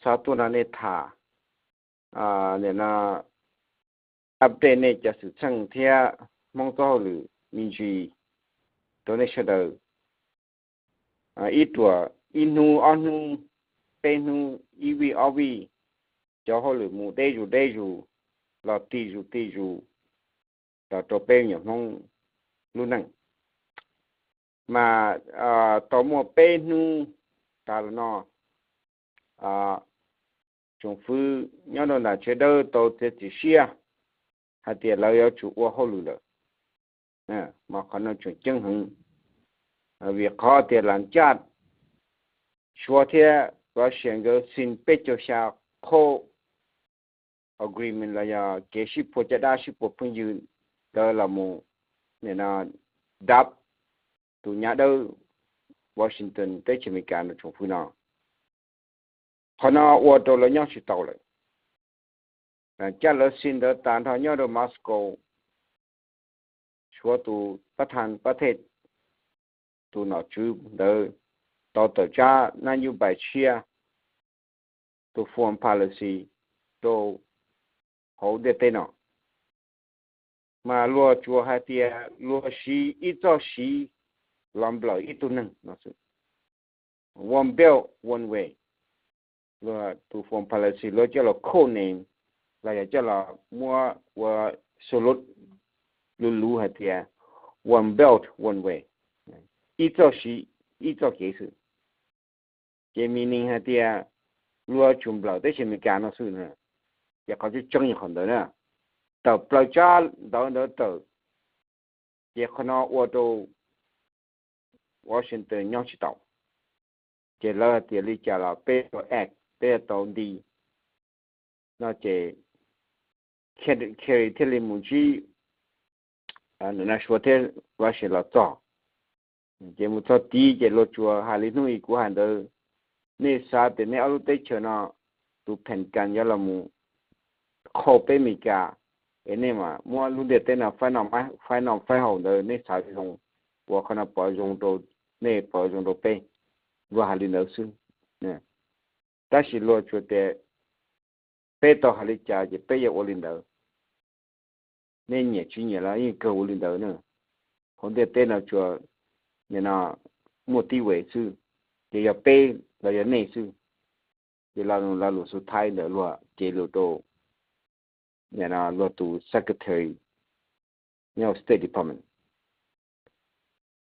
xa tuaj nrog nej tham, nim no update nej cov xwm txheej thiab Hmoob txoj hauj lwm me ntsis rau nej sawv daws. Ib ruam ib hnub ob hnub peb hnub ib vij ob vij, cov hauj lwm mus deb zus deb zus los ti zus ti zus los rau peb me nyuam Hmoob lub neej. Mas tau muaj peb hnub tas los no, tsoom fwv nyob rau nram Tshav Dawb tau txiav txim siab hais tias lawv yuav tsum ua hauj lwm lawm. Mas qhov no tseem ceeb heev, vim qhov tias las ncaj Suav thiab Russia nkawd sin peb caug xya qhov agreement los yog kev sib puag caj dab sib puag phooj ywg ntawd los mus, nim no dab tus nyab dawb Washington teb chaws Amelikas no tsoom fwv no. Qhov no ua rau lawv nyob tsis tau lawm. Caj lawv sin ntawd tas nrho nyob rau Moscow, Suav tus pab thas pab thej, tus nom tswv ntawd tau tawm tsab nab nyob pais tshiab tus foreign policy rau hauv ntiaj teb no. Mas luag tsuas hais tias luag siv ib txoj siv los nplawm ib tug neeg no xwb. One Belt One Way, luag tus foreign policy luag coj los code name los yog coj los muab ua xu lub luv luv hais tias One Belt One Way, ib txoj siv ib txoj kev xwb. Ces meaning hais tias luag tsuas nplawm teb chaws Amelikas no xwb na. Ces qhov tseeb tseeb yog qhov ntawd na, tawm plaws tsab ntawv ntawd tawm, ces qhov no ua rau Washington nyob tsis tau. Ces lawv hais tias li cas los peb tau act, peb tau nti no ces Kerry thiaj li mus ntsib Suav thiab Russia los txog. Ces mus txog tid ces luag tsuas hais li hnub i kuv hais ntawd, nej xav tias nej ob lub teb chaws no tus Pentagon yuav los mus qhau peb Amelikas, es nej mam muab lub ntiaj teb no faib noj faib haus ntawd nej xav zoo, ua qhov no pov zoo rau nej pov zoo rau peb. Luag hais li ntawd xwb. Tab sis luag tsuas tias peb tau hais li cas ces peb yuav ua li ntawd. Nej nyiam tsis nyiam los yeej kawg ua li ntawd na. Hauv ntiaj teb no tsuas nim no muaj tib ve xwb, ces yog peb los yog nej xwb. Ces lo lus xub thawj ntawd luag cev lus rau luag tus secretary nyob State Department.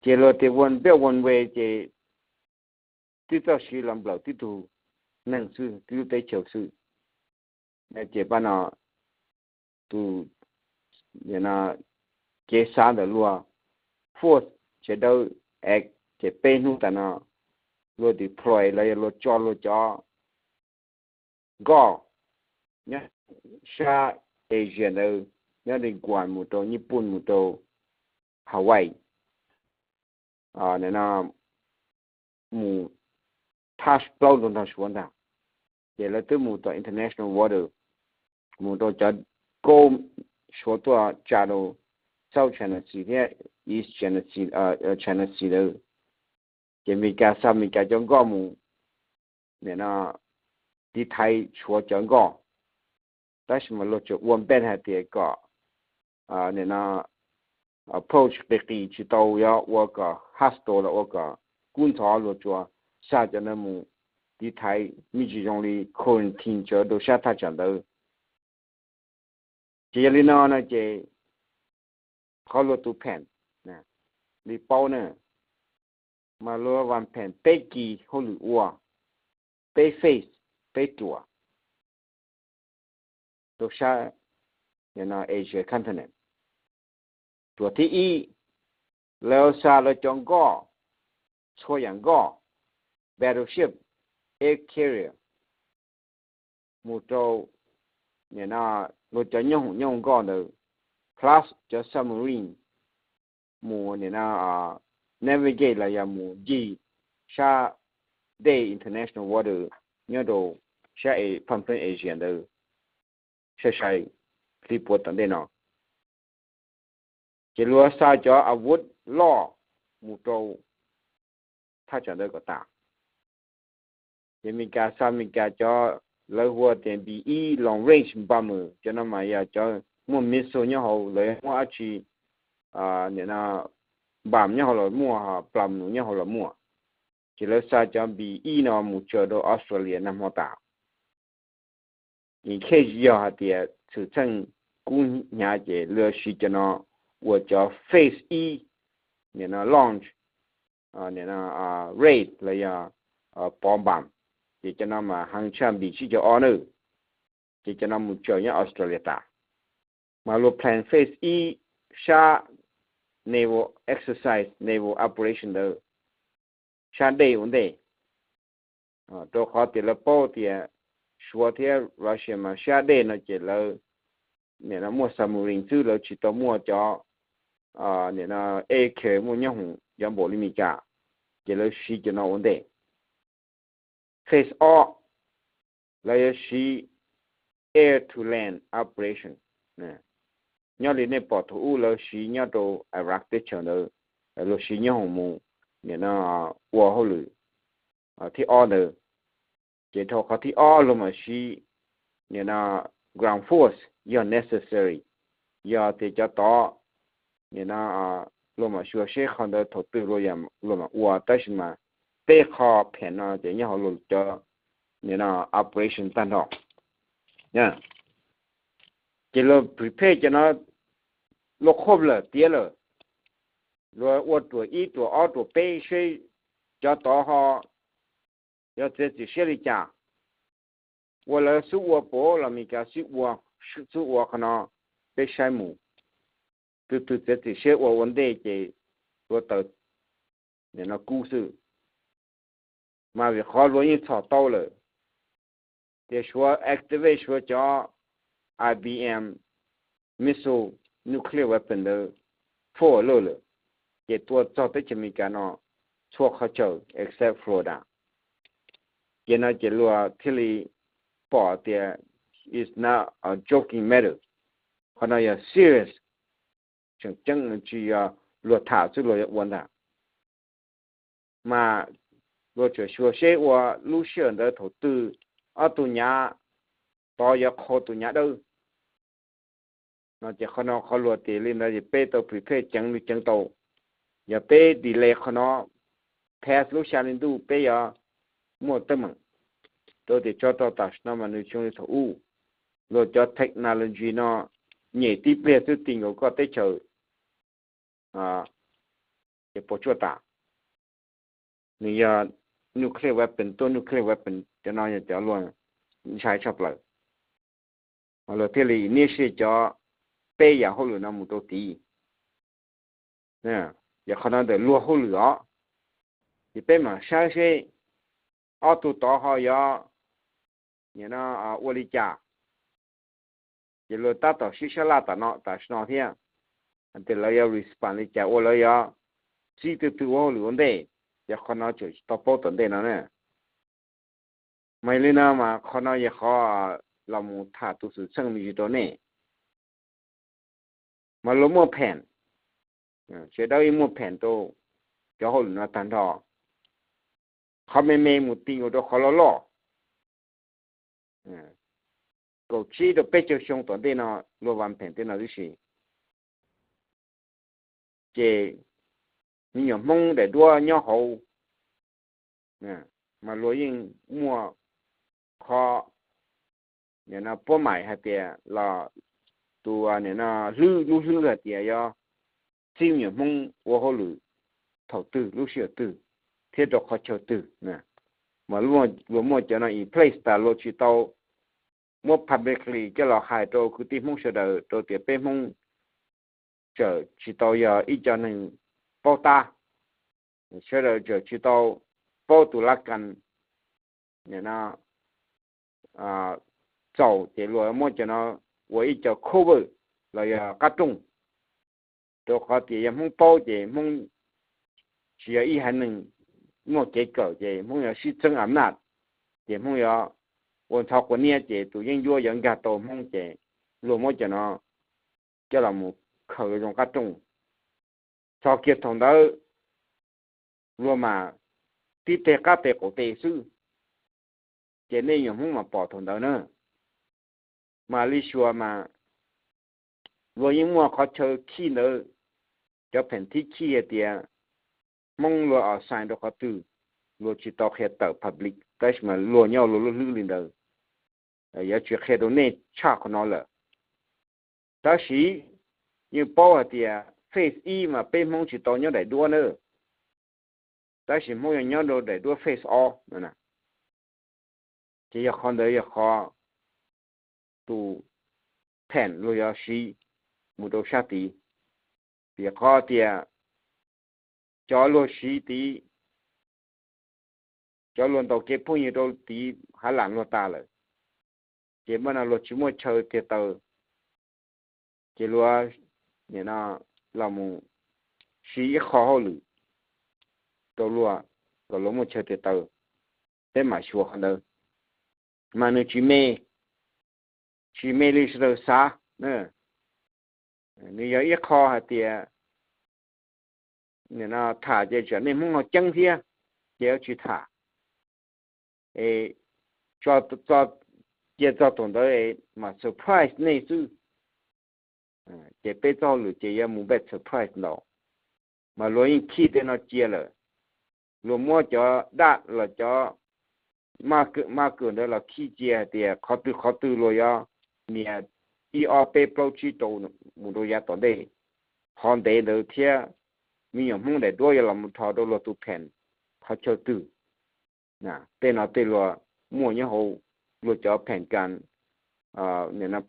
Ces luag tias One Belt One Way ces tib txoj siv los nplawm tib tug neeg xwb, tib lub teb chaws xwb. Ces pab no tus kev xav ntawm luag force Tshav Dawb Act, ces peb hnub tas no luag deploy los yog luag tso luag cov nkoj nyob sab Asia ntawd, nyob li Guam mus rau Nyij Pooj mus rau Hawaii, mus thaj plaub nrog Suav ntag. Ces lawv twb mus tom international water, mus rau cov kab Suav tuaj tsa rau South China Sea thiab East China Sea, China Sea lawm. Ces Amelikas xa Amelikas cov nkoj mus nim no tiv thaiv Suav cov nkoj. Tab sis mas luag tseem ua npej hais tias kom nim no approach qis qis tsis tau, yuav ua kom hostile los ua kom kub ntxhov, luag tsuas xa cov ntawd mus tiv thaiv me ntsis zoo li quarantine cov rau sab thaj tsam ntawd. Ces yog li no no ces qhov luag tus pheem li paub na, mas luag vas pheem peb kis hauj lwm ua, peb phase, peb ruam rau sab Asia continent. Ruam thib ib, lawv xa lawv cov nkoj, txhua yam nkoj, battleship, air carrier, mus rau nim no luag cov nyooj hoom nyooj nkoj ntawd, plus cov submarine mus nim no navigate los yog mus ncig sab dej international water nyob rau sab pab pheej Asia ntawd sai sai hli puav tom ntej no. Ces luag xa cov a vuv loj mus rau thaj tsam ntawd kom tas. Ces Amelikas xa Amelikas cov lawv hu tias B one long range bomber, cov no mas yog cov muaj missile nyob hauv, lawv muaj dab tsi, nim no, bomb nyob hauv los muaj, plaus nws nyob hauv los muaj. Ces lawv xa cov B one no mus tsaws rau Australia nag hmo tas. Ces yog hais tias xwm txheej kub hnyav ces lawv siv cov no ua cov phase ib, nim no launch, nim no raid los yog pov bomb. Ces cov no mas heev tshaj B tsib caug ob na. Ces cov no mus tsaws nyob Australia tas. Mas luag plan phase ib sab naval exercise, naval operation ntawd sab dej ua ntej, rau qhov tias lawv paub tias Suav thiab Russia mas sab dej no ces lawv nim no muaj submarine xwb, lawv tsis tau muaj cov nim no air carrier muaj nyob hoom cov npaum li Mes Kas, ces lawv siv cov no ua ntej. Phase ob, lawv yuav siv air to land operation. Nyob li nej pom thaum ub lawv siv nyob rau Iraq teb chaws ntawd, luag siv nyob hoom mus nim no ua hauj lwm thib ob ntawd. Ces dhau qhov thib ob luag mam siv nim no ground force yog necessary, yog tias cov tod nim no luag mam xyuas seb qhov ntawd thaum twg luag mam ua, tab sis mas peb qho phas no ces nyob hauv luag cov nim no operation tag nrho. Ces luag prepare cov no luag qhuab lawm tiav lawm, luag ua ruam ib ruam ob ruam peb seb cov tod ho yog txiav txim siab li cas, ua lawv xub ua puas los Mes Kas xub ua, xub ua qhov no peb saib mus. Tus twg txiav txim siab ua ua ntej ces luag taws nim no kub xwb. Mas vim qhov luag yeej txhom tau lawm tias Suav activate Suav cov I B M missile nuclear weapon ntawd forward lawm, ces tua txog teb chaws Amelikas no txhua qhov chaw except Florida. Ces no ces luag thiaj li pom tias it's not a joking matter, qhov no yog serious, tseem ceeb, tsis yog luag tham xwb luag yuav ua ntag. Mas luag tseem xyuas seb ua lub sij hawm ntawd thaum twg ob tug nyav tod yuav qhau tus nyav dawb no. Ces qhov no qhov luag tias li ntawd ces peb tau prepare ceev li ceev tau. Yog peb delay qhov no, pass lub xya li ntuj peb yuav muaj teeb meem. Rau tias tso rau tam sim no mas nws tsis zoo li thaum ub. Luag cov technology no nyem tib pliag xwb ti nkaus koj teb chaws ces puas tsuaj tas. Nws yog nuclear weapon, tuaj nuclear weapon, cov no yog cov luag ntshai tshaj plaws. Mas luag thiaj li niaj sia cov peb yam hauj lwm no mus rau tid. Ces qhov no ntawm luag hauj lwm os. Ces peb mam saib seb ob tug tod ho yuav nim no ua li cas. Ces luag tab tom sib sab laj tam no tam sim no thiab, hais tias lawv yuav respond li cas, ua lawv yuav xib twg twg ua hauj lwm ua ntej, ces qhov no tseem tsis tau paub tom ntej no na. Mas yog li no mas qhov no yog qhov los mus tham tus xwm txheej me ntsis rau nej. Mas luag muaj phas, sawv daws yeej muaj phas rau cov hauj lwm no tag nrho. Qhov me me mus ti nkaus rau qhov loj loj, kaum tsib rau peb caug xyoo tom ntej no luag vas phas tej no tib si. Ces me nyuam Hmoob daim duab nyob hauv, mas luag yeej muaj qhov nim no puab maim hais tias los tus nim no hlwb lub hlwb hais tias yuav txib me nyuam Hmoob ua hauj lwm thaum twg lub sij hawm twg thiab rau qhov chaw twg. Mas luag muaj cov no in place tas luag tsis tau muab publicly coj los hais rau kwv tij Hmoob sawv daws rau tias peb Hmoob tseem tsis tau yog ib co neeg paub tab, sawv daws tseem tsis tau paub tus lab kas nim no txaus ces luag muab cov no ua ib co cover los yog qab rooj. Rau qhov tias yog Hmoob paub ces Hmoob tsis yog ib haiv neeg muaj kev kawm ces Hmoob yuav sib txeeb am naj, ces Hmoob yuav ua ntxhov quav niab ces tus yeeb ncuab yuav nkag tau Hmoob ces luag muab cov no coj los mus khaws zoo qab rooj. Txog kiag thaum ntawd luag mas tib teg qab teg qaum teg xwb. ces nej nyuam Hmoob mas pom thaum ntawd na. Mas li Suav mas luag yeej muaj qhov chaw khij ntawd, cov pheem thib khij hais tias Hmoob luag assign rau qhov twg, luag tsis tau qhia tawm public, tab sis mas luag nyob luag lub hlwb li ntawd. Yuav tsis qhia rau nej tshaj qhov no lawm. Tab sis yeej paub hais tias phase ib mas peb Hmoob tsis tau nyob daim duab na, tab sis Hmoob yog nyob rau daim duab phase ob no. Ces yog qhov ntawd yog qhov tus pheem luag yuav siv mus rau sab tid. Vim qhov tias cov luag siv tid, cov luag ntaus kev phooj ywg rau tid hav lam luag tas lawm, ces mas no luag tsis muaj chaw tiag taw, ces luag los mus siv ib qho hauj lwm rau luag kom luag muaj chaw tiag taw, peb mam xyuas qhov ntawd. Mas nws tsis me, tsis me li sawv daws xav. Nws yog ib qho hais tias tham ces tsam nej Hmoob ho ceeb thiab, ces yuav tsis tham. Cia txog thaum ntawd mas surprise nej xwb. Ces peb txoj hauj lwm ces yuav mus bad surprise ntau. Mas luag yeej khij tej no cia lawm, luag muab cov daj los cov maj kawm ntawd los khij cia hais tias qhov twg qhov twg luag yuav nias ib ob peb plaub tsib rau mus rau yav tom ntej. Qhov ntev ntawd thiab me nyuam Hmoob daim duab yuav los mus rho rau luag tus pheem qhov chaw twg. Tej no tej luag muaj nyob hauv luag cov pheem kas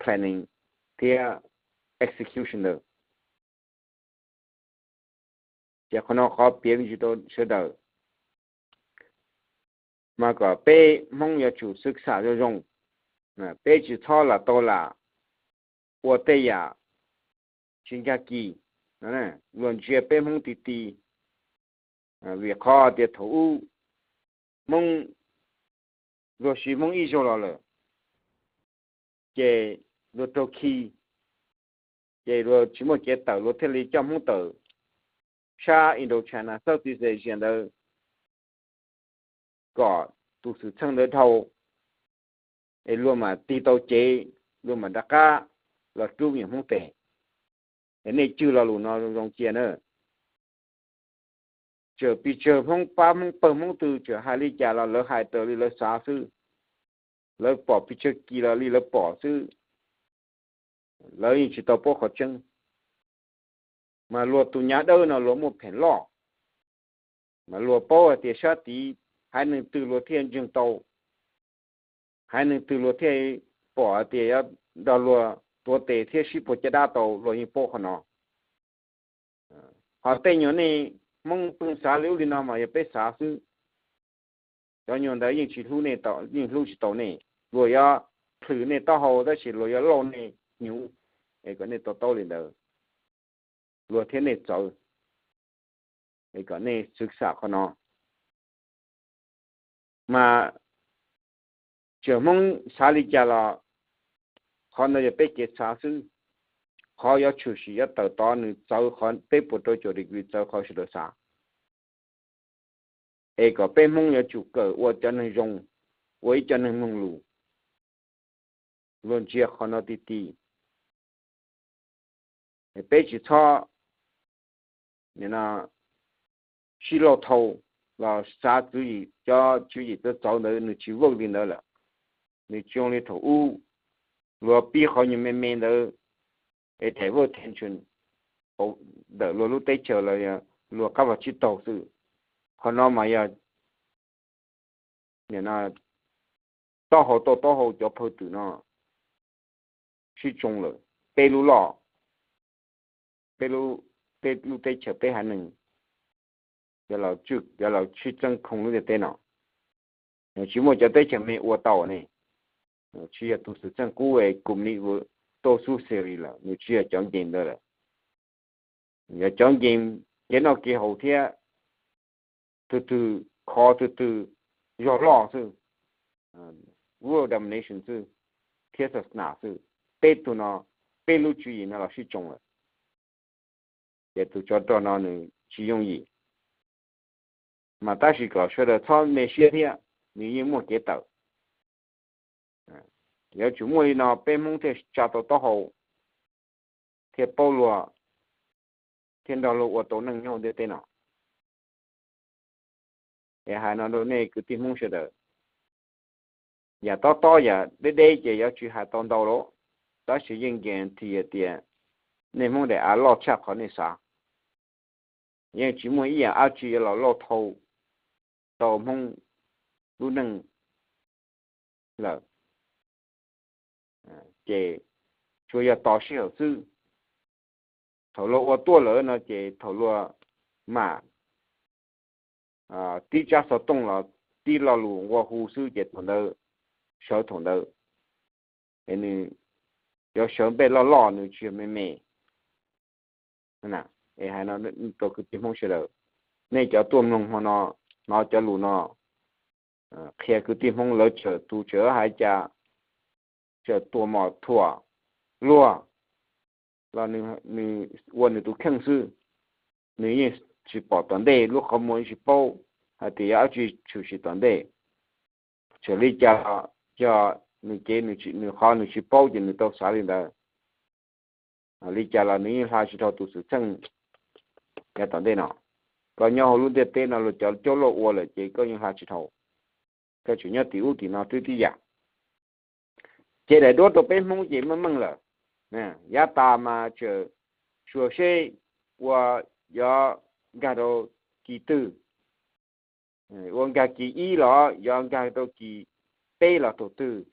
planning thiab execution ntawd. Ces qhov no qhov piav me ntsis rau sawv daws, mas kom peb Hmoob yuav tsum xwv xam zoo zoo, peb tsis txhob lam tau lam ua tej yam tsis nkag kis. Luag ntsia peb Hmoob ti ti, vim qhov tias thaum ub Hmoob, luag siv Hmoob ib zaug los lawm, ces luag raug khi, ces luag tsis muaj kev tawm luag thiaj li coj Hmoob tawm sab Indochina, Southeast Asia ntawd, kom tus xwm txheej ntawd dhau, es luag mam tig tau cev, luag mam rov qab los rub me nyuam Hmoob tes. Es nej cwj lo lus no zoo cia na. Txawm pes tsawg Hmoob pab Hmoob pawg Hmoob twg, txawm hais li cas los lawv hais raws li lawv xav xwb, lawv pom pes tsawg kis los li lawv pom xwb, lawv yeej tsis tau paub qhov tseeb. Mas luag tus nyab dawb no luag muaj pheem loj, mas luag paub hais tias sab tid haiv neeg twg luag thiaj ntseeg tau, haiv neeg twg luag thiaj pom hais tias yuav nrog luag tuav tes thiab sib puag caj dab tau, luag yeej paub qhov no. Ho tej nyuag nej Hmoob pheej xav li ub li no mas yog peb xav xwb. Cov nyuag ntawd yeej tsis hlub nej, yeej hlub tsis tau nej. Luag yuav plhws nej taub hau tab sis luag yuav lauj nej hnyuv, es kom nej to taub li ntawd, luag thiab nej txawv, es kom nej xwv xam qhov no. Mas txawm Hmoob xav li cas los qhov ntawd yog peb kev xav xwb. Qhov yuav tshwm sim yuav tawm tod nws txawv qhov peb puas rau caum degree, txawv qhov sawv daws xav. Es kom peb Hmoob yuav tsum kawm ua cov neeg zoo, ua ib co neeg mloog lus, luag ntsia qhov no ti ti. Peb tsis txhob sib lauj thau los xav tswv yim, cov tswv yim txawv txawv ntawd nws tsis work li ntawd lawm. Nws tsis zoo li thaum ub, luag pib qhov nyuag me me ntawd, es divert attention ntawm luag lub teb chaws los luag qab vag tsib taug xwb. Qhov no mas yog taub hau tau taub hau cov phawj twm no sib tsoo lawm. Peb lub loj, peb lub, peb lub teb chaws peb haiv neeg yuav los sib txeeb khoo lub ntiaj teb no. Tsis muaj cov teb chaws me ua tau ne. Tsis yog tus xwm txheej qub es kum ni tuaj xub series lawm, nws tsis yog cov game ntawd lawm. Yog cov game kev noj kev haus thiab tus twg khov tus twg zog loj xwb, world domination xwb, thiab xa nas xwb. Peb tug no, peb lub tswv yim no los sib tsoo lawm. Ces tus tsov rog no nws tsis yooj yim. Mas tab sis kom sawv daws txhob me siab thiab, nws yeej muaj kev tawm. Yuav tsum muaj li no peb Hmoob thiaj tsa tau taub hau, thiaj paub luag, thiaj nrog luag ua tau neej nyob ntiaj teb no. Es hais no rau nej kwv tij Hmoob sawv daws, yam tob tob yam deb deb ces yuav tsis hais tau ntau lawm, tab sis yeej guarantee tias nej Hmoob daim av loj tshaj qhov nej xav. Yeej tsis muaj ib yam dab tsi yuav los lauj thau tau Hmoob lub neej lawm. Ces tsuas yog tos sij hawm xwb. Thaum luag ua tuaj lawm no ces thaum luag mam tib tsab xov tooj los tib lo lus nqua hu xwb ces thaum ntawd, sawv thaum ntawd, es nws yuav sawv npej loj loj, nws tsis yog me me. Es hais no rau kwv tij Hmoob sawv daws, nej cov tuaj mloog hmo no, hnov cov lus no, qhia kwv tij Hmoob lawv txawm tus txawm hais cas, txawm tua mos thuam luag los nws ua nws tus kheej xwb, nws yeej tsis pom tom ntej, lub qhov muag yeej tsis paub hais tias yog dab tsi tshwm sim tom ntej. Txawm li cas los yog nws cev nws qhov nws tsis paub ces nws tau xav li ntawd. Li cas los nws yeej hla tsis dhau tus xwm txheej yav tom ntej no. Koj nyob hauv lub ntiaj teb no luag cov caub loj ua lawm ces koj yeej hla tsis dhau. Koj tseem nyob tim ub tim no twb tib yam. Ces daim duab rau peb Hmoob ces meej meej lawm. Yav tas mas tseem xyuas seb ua, yuav nkag rau kis twg, ua nkag kis ib los yuav nkag rau kis peb los thaum twg.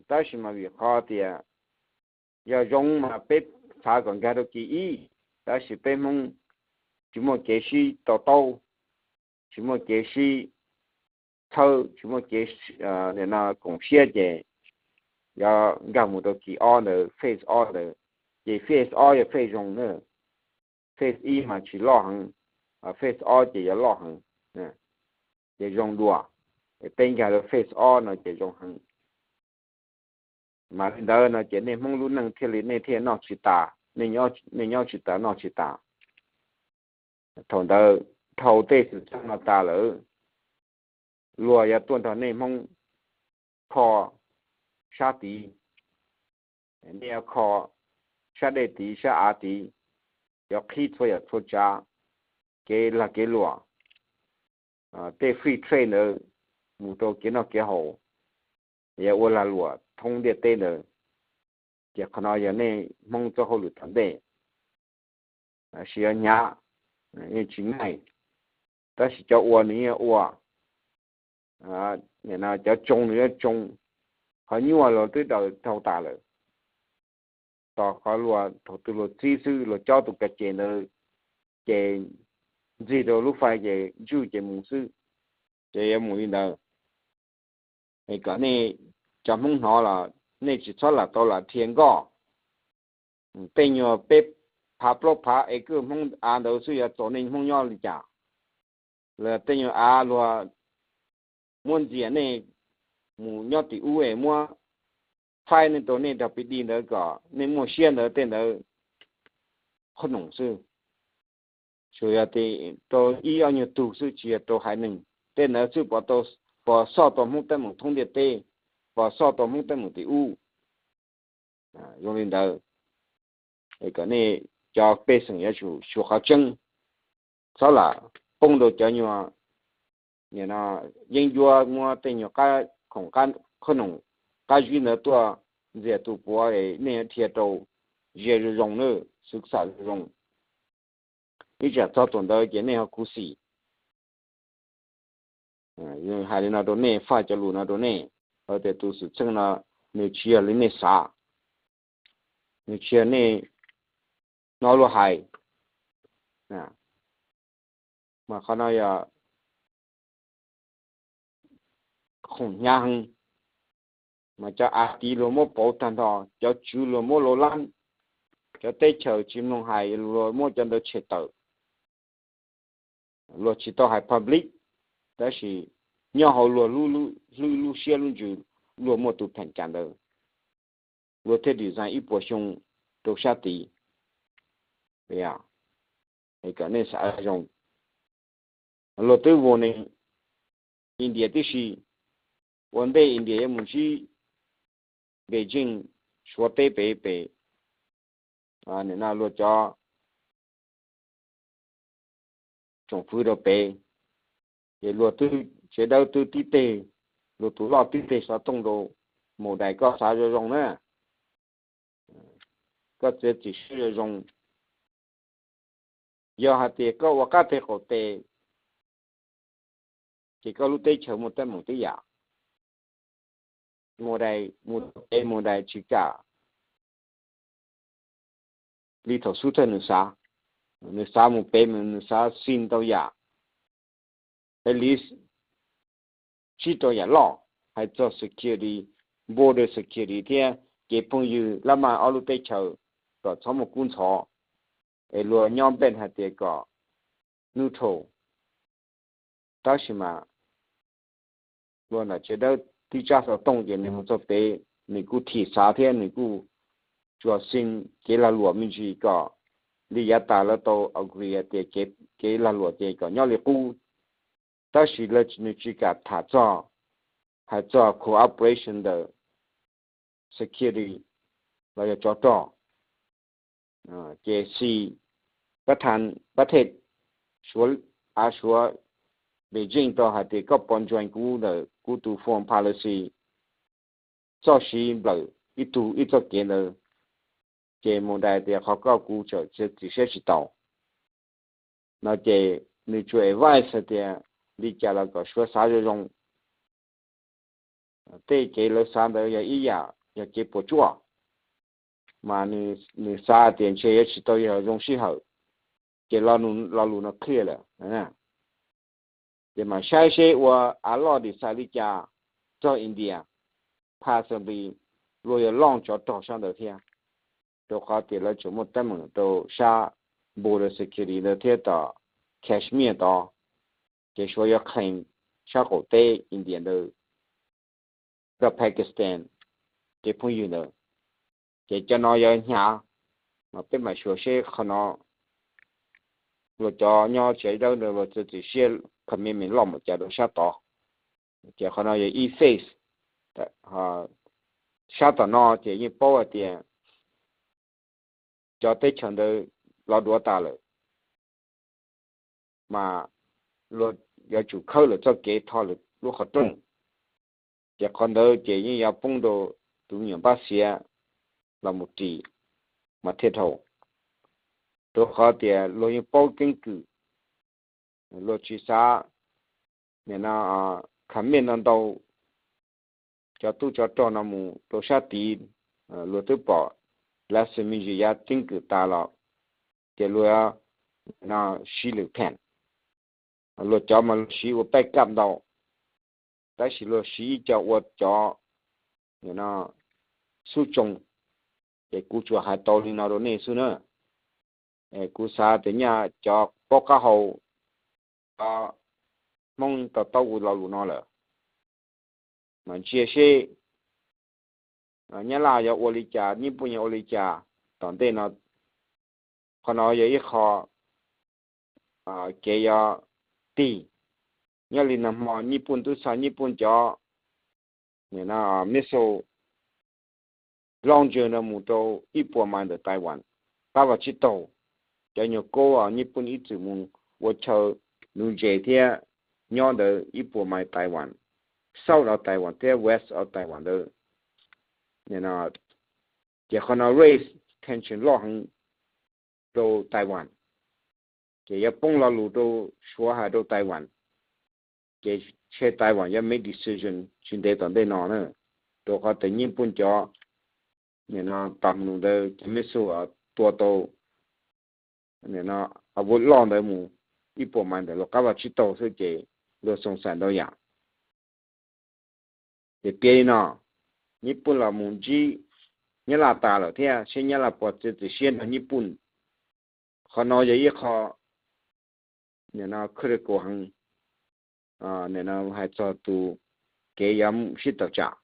Tab sis mas vim qhov tias yog zoo mas peb xav kom nkag rau kis ib, tab sis peb Hmoob tsis muaj kev sib to taub, tsis muaj kev sib txhawb, tsis muaj kev koom siab ces yuav nkag mus rau kis ob ntawd, phase ob ntawd. Ces phase ob yog phase zoo na, phase ib mas tsis loj heev, phase ob ces yuav loj heev, ces zoo dua. Peb nkag rau phase ob no ces zoo heev. Mas li ntawd no ces nej Hmoob lub neej thiaj li nej thiaj noj tsis tas, nej nyob tsis tas noj tsis tas. Thaum ntawd dhau tej xwm txheej no tas lawm, luag yuav tuaj nrog nej Hmoob kho sab tid, nej yuav kho sab dej tid sab av tid, yuav qhib txhua yam txhua tsav, kev lag kev luam, tej free trade ntawd mus rau kev noj kev haus, yuav ua lag luam thoob ntiaj teb ntawd. Ces qhov no yog nej Hmoob txoj hauj lwm tom ntej, sis yuav hnyav, yeej tsis ngaij, tab sis cov ua nws yeej ua, cov tsoo nws yuav tsoo, qhov nyuaj los twb daws dhau tas lawm. Tos qhov luag thaum twg luag txib xwb luag cob tus ka ces ntawd, ces ntxig rau lub fais ces ntswj ces mus xwb, ces yuav mus li ntawd. Es kom nej cov Hmoob hnov los nej tsis txhob lam tau lam dhia nkoj. Tej nyuag peb phav plaub phav es kwj Hmoob av ntawd xwb yuav txaus nej Hmoob nyob li cas? Los tej nyuag av luag muab ntxias nej mus nyob tim ub es muab faib nej tau nej rog pis di ntawd kom nej muaj siab ntawd tej ntawd qhob noom xwb. Tsuas yog rau ib ob nyuag tug xwb tsis yog rau haiv neeg. Tej ntawd xwb pov xoj tau Hmoob teeb meem thoob ntiaj teb, pov xoj tau Hmoob teeb meem tim ub. Zoo li ntawd, kom nej cov pej xeem yuav tsum xyuas qhov tseeb, txhob lam poob rau cov nyuag yeeb ncuab muab tej nyuag khoom qhob noom qab zib ntawd tuaj ntxias tus puav, nej yuav dhia rau zia zoo zoo na, xwv xam zoo zoo. Ib tsam txog thaum ntawd ces nej ho khuv xim. Hais li no rau nej, faj cov lus no rau nej, hais tias tus xwm txheej no nws tsis yog li nej xav, nws tsis yog nej hnov luag hais. Mas qhov no yog khoom hnyav heev, mas cov av tid luag muab pauv tag nrho, cov tswv luag muab lau lab, cov teb chaws tsis mloog hais luag muab cov ntawd tshem tawm. Luag tsis tau hais public, tab sis nyob hauv luag hlwb lub siab lub ntsws, luag muaj tus pheem cas ntawd, luag thiaj design ib puas xyoo rau sab tid. Kom nej xav zoo, luag twb vau ne, India tib si, ua ntej India yuav mus ntsib Beijing, Suav teb pem pem, nim no luag cov tsoom fwv rau pem, ces luag twb tsev dawb twb tib teg, luag tus loj tib teg xov tooj rau Mus Dais, koj xav zoo zoo na, koj txiav txim siab zoo zoo. Yog hais tias koj ua qab teg qaum tes, ces koj lub teb chaws muaj teeb meem tib yam. Mus Dais mus rau pem, Mus Dais tsis kam li thaum xub thawj nws xav. Nws xav mus pem mas nws xav xij ntau yam, peb li tsib rau yam loj, hais txog security, border security thiab kev phooj ywg lab maj ob lub teb chaws kom txhob muaj kub ntxhov, es luag nyob npej hais tias kom neutral. Tab sis mas luag ntawm tsev dawb tib tsab xov tooj ces nws mus txog pem, nws kuj thim xav thiab nws kuj tsuas xij kev lag luam me ntsis kom li yav tas lawv tau agree tias kev lag luam ces kom nyob li qub. Tab sis lawv nws tsis kam tham txog, hais txog cooperation ntawm security los yog tsov rog. Ces xij pab thaj, pab thej Suav, av Suav, Beijing tau hais tias koj puas join kuv ntawm kuv tus foreign policy, txoj siv nplawm ib tug ib txoj kev ntawd. Ces Mus Dais tias qhov koj kuv tseem txiav txim siab tsis tau no ces nws tsuas advice hais tias li cas los kom Suav xav zoo zoo. Tej kev lawv xav ntawd yog ib yam yog kev puas tsuaj, mas nws xav tias ntshe yuav tsis tau yog zoo sij hawm. Ces lo lus no clear lawm. Ces mam saib seb ua av loj dim xav li cas txog India, possibly luag yuav launch tsov rog sab ntawd thiab, rau qhov tias lawv tseem muaj teeb meem rau sab border security ntawd thiab tom Kashmir tod, ces Suav yuav claim sab qaum teb India ntawd rau Pakistan, kev phooj ywg ntawd. Ces cov no yuav hnyav, mas peb mam xyuas seb qhov no luag cov nyob tsev dawb ntawd luag txiav txim siab commitment loj npaum cas rau sab tod. Ces qhov no yog ib phase. Sab tom no ces yeej paub hais tias cov teb chaws ntawd los duav tas lawm, mas luag yuav tsum khawb lawm txoj kev tho lawm lub qhov rooj. Ces qhov ntawd ces yeej yuav poob rau tus me nyuam Npab Xiav los mus ris mas thiaj dhau, rau qhov tias luag yeej paub keeb kwm, luag tsis xav nim no commit no ntau cov tub tsov rog no mus rau sab tid. Luag twb pom lab xwm me ntsis yav keeb kwm tas los ces luag no siv lwm pheem. Luag cov mas luag siv ua back up ntau, tab sis luag siv ib co ua cov xub tsoo. Ces kuv tsuas hais tau li no rau nej xwb na. Kuv xav tias nyaj cov paub qab hau, cov Hmoob tau taub ua lo lus no lawm, mas ntsia seb Nyab Laj yuav ua li cas, Nyij Pooj yuav ua li cas tom ntej no. Qhov no yog ib qho kev yuav tig. Nyob li nag hmo Nyij Pooj twb xa Nyij Pooj cov missile launcher no mus rau ib puas mais ntawm Taiwan, qab vaj tsib taug. Cov nyuag kob Nyij Pooj ib txwm mus ua chaw nuv ntses thiab nyob ntawd ib puas mais Taiwan, south of Taiwan thiab west of Taiwan ntawd. Ces qhov no raise tension loj heev rau Taiwan, ces yuav poob lo lus rau Suav hais rau Taiwan. Ces ntshe Taiwan yuav make decision tsis ntev tom ntej no na, rau qhov tias Nyij Pooj cov tam lus ntawd cov missile tua tau a vo loj ntawd mus ib puas mais ntawm luag qab vaj tsib taug xwb ces luag xoo xais ntau yam. Ces piav li no, Nyij Pooj los mus ntsib Nyab Laj tas lawm thiab, seb Nyab Laj puas txiav txim siab nrog Nyij Pooj. Qhov no yog ib qho critical heev, hais txog tus kev yuav sib tawm tsam.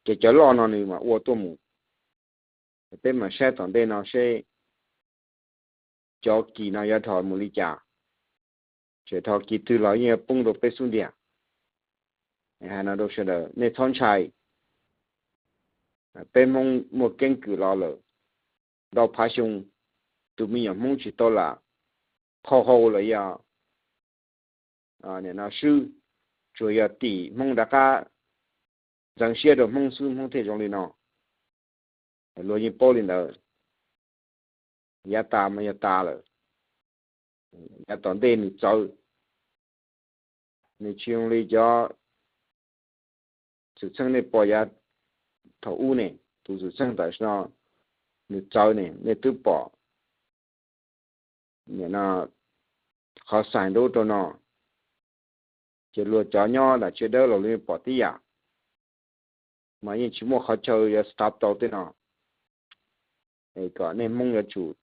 Ces cov loj no nws mam ua tuaj mus. Peb mam saib tom ntej no seb cov kis no yuav dhos mus li cas, tseem dhos kis twg los yeej yuav poob rau peb xub ntiag. Hais no rau sawv daws, nej txhob ntshai. Peb Hmoob muaj keeb kwm los lawm ntau phav xyoo, tus me nyuam Hmoob tsis tau lam qhau hau los yog nim no swb, tsuas yog tim Hmoob rov qab ntxeev siab rau Hmoob xwb Hmoob thiaj zoo li no. Luag yeej paub li ntawd. Yav tas mas yog tas lawm, yav tom ntej nws txawv, nws tsis zoo li cov xwm txheej nej pom yav thaum ub ne, tus xwm txheej tam sim no nws txawv ne, nej twb pom qhov xais nrub rau no, ces luag cov nyob nram tsev dawb los luag yeej pom tib yam, mas yeej tsis muaj qhov chaw yuav stop tau tej no. Kom nej Hmoob yuav tsum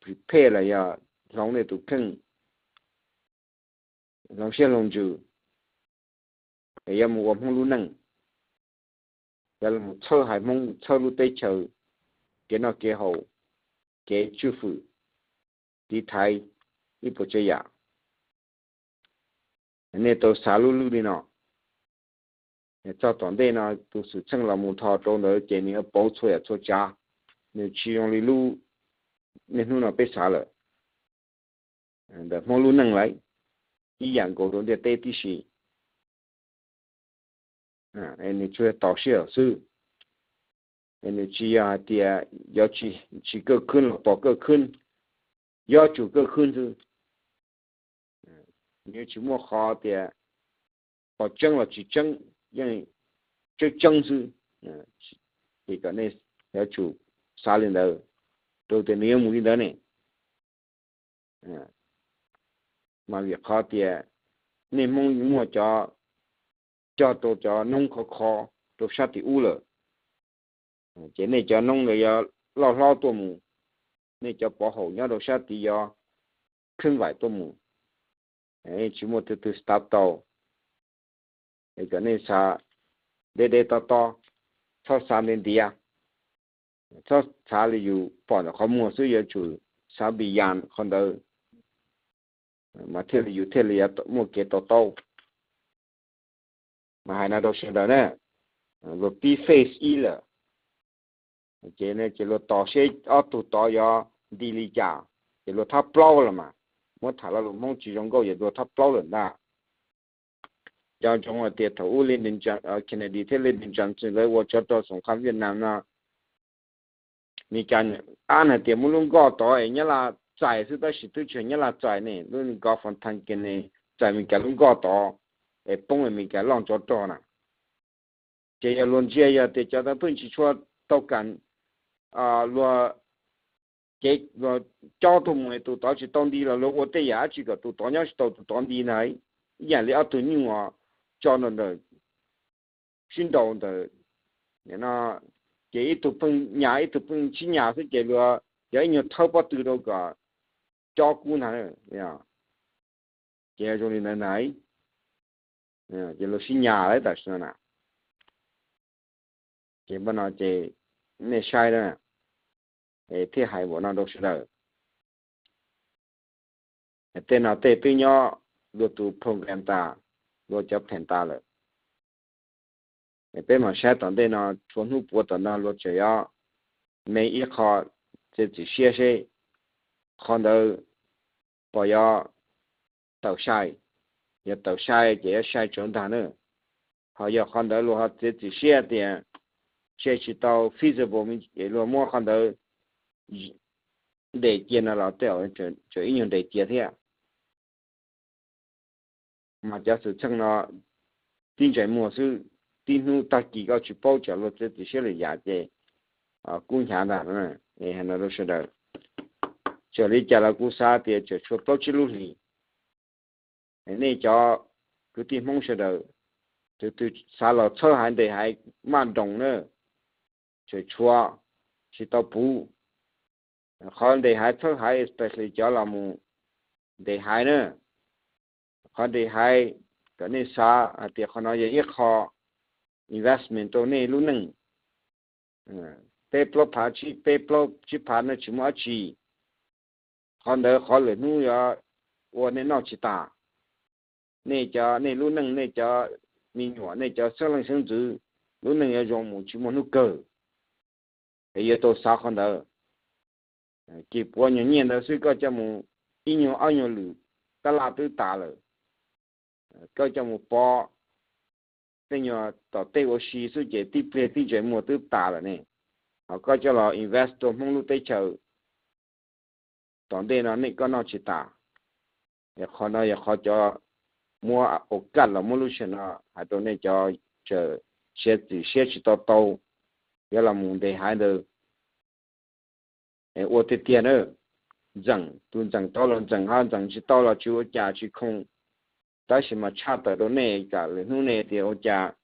prepare los yog hloov nej tus kheej, hloov siab hloov ntsws, es yuav mus ua Hmoob lub neej, yuav los txhawb haiv Hmoob, txhawb lub teb chaws, kev noj kev haus, kev tswj fwm, tiv thaiv ib puas tsav yam. Nej tau xav lub lwj li no, txog tom ntej no tus xwm txheej los mus tho rau ntawd ces nws yuav pauv txhua yam txhua tsav, nws tsis zoo li lub niaj hnub no peb xav lawm. Ntawm Hmoob lub neej lawm, ib yam nkaus rau ntiaj teb tib si. Nws tsuas yog tos sij hawm xwb. Nws tsis yog hais tias yuav tsis kaj khwb los pom kaj khwb, yuav tsum kaj khwb xwb. Nws tsis muaj qhov tias pom tseeb los tsis tseeb, yeej tseeb tseeb xwb. Ces kom nej yuav tsum xav li ntawd, rau tias nws yuav mus li ntawd ne. Mas vim qhov tias nej Hmoob muaj cov cog rau cov noob khov kho rau sab tim ub lawm, ces nej cov noob ntawd yuav loj hlob tuaj mus, nej cov pov haum nyob rau sab tid yuav khwb vaim tuaj mus, tsis muaj tus twg stop tau. Es kom nej xav deb deb tob tob, txhob xav ntiav ntiav, txhob xav li yus pom ntawm qhov muag xwb, yuav tsum xav beyond qhov ntawd, mas thiaj li yus thiaj li muaj kev to taub. Mas hais no rau sawv daws na, luag pib phase ib lawm, ces ces luag tos seb ob tug tod yuav nti li cas, ces luag thab plaub lawm mas. Muab tham lo lus Hmoob tsis zoo nkauj ces luag thab plaub lawm ntag. Cov ntsoov hais tias thaum ub Kennedy thiab Lyndon Johnson lawv ua tsov rog xoom qha Vietnam no, Meskas ab hais tias muab lub nkoj tod es Nyab Laj txais xwb, tab sis twb tsis yog Nyab Laj txais ne, lub Gulf of Tonkin ne, txais Meskas lub nkoj tod es poob Meskas loj tsov rog na. Ces yog luag ntsia yog tias cov tawv pheej tsis tshua tau kam, luag cev luag cob tuaj mus tus tod tsis tau nti los luag ua tej yam dab tsi kom tus tod nyob tsis tau tus tod nti ntag. Ib yam li ob tug nyuj tso ntawm sib nraus ntawm no, ces ib tug pheej nyas ib tug pheej sib nyas xwb ces luag yog ib nyuag thawb pob tw rau kom cob kub ntag. Ces zoo li ntawd ntag, ces luag sib nyas lawm tam sim no na. Ces npaj no ces nej saib na, es thiaj hais npaum no rau sawv daws. Tej no tej twb nyob luag tus program tas, luag cov pheem tas lawm. Peb mam saib tom ntej no, tshuav hnub puav tom no luag tseem yuav me ib qho txiav txim siab seb qhov ntawd pom yuav tawm sai. Yog tawm sai ces yuav sai tsawv ntag na. Ho yog qhov ntawd luag ho txiav txim siab tias tse tsis tau feasible es luag muab qhov ntawd ntes cia no los tej zaum tseem ib nyuag ntes cia thiab. Mas cov xwm txheej no tib ntsais muag xwb, tib hnub tag kis koj tsis paub tsam luag txiav txim siab lwm yam ces kub hnyav ntag. Hais no rau sawv daws, txawm li cas los kuv xav tias tseem tshuav plaub tsib lub hlis. Nej cov kwv tij Hmoob sawv daws, tus twg xav los txhawb haiv ntes haiv maj doos na, tseem tshuav, tsis tau puv. Qhov ntes haiv txhawb haiv, especially cov los mus ntes haiv na, qhov ntes haiv kom nej xav hais tias qhov no yog ib qho investment rau nej lub neej. Peb plaub phav tsib, peb plaub tsib phav no tsis muaj dab tsi. Qhov ntawd qhov lwm hnub yuav ua nej noj tsis tas. Nej cov, nej lub neej, nej cov me nyuam, nej cov xeeb leej xeeb ntxwv lub neej yuav zoo mus tsis muaj hnub kawg. Es yuav tau xav qhov ntawd. Kis puav nyuag nyiaj ntawd xwb koj coj mus ib nyuag ob nyuag lwm tab laj twb tas lawm. Koj coj mus pov tej nyuag tom tej ua si xwb ces tib pliag tib ntsais muag twb tas lawm ne. Ho koj coj los invest rau Hmoob lub teb chaws, tom ntej no nej koj noj tsis tas. Qhov no yog qhov cov muab ua kaj los muab lub sij hawm no hais rau nej cov tseem siav txim siab tsis tau tau, yuav los mus ntes haiv ntawd. Ua tiag tiag na, ntxeem, tus ntxeem tau los ntxeem, ho ntxeem tsis tau los tsis ua cas tsis khoom. Tab sis mas tshaj tawm rau nej kom lwm hnub nej tias ua cas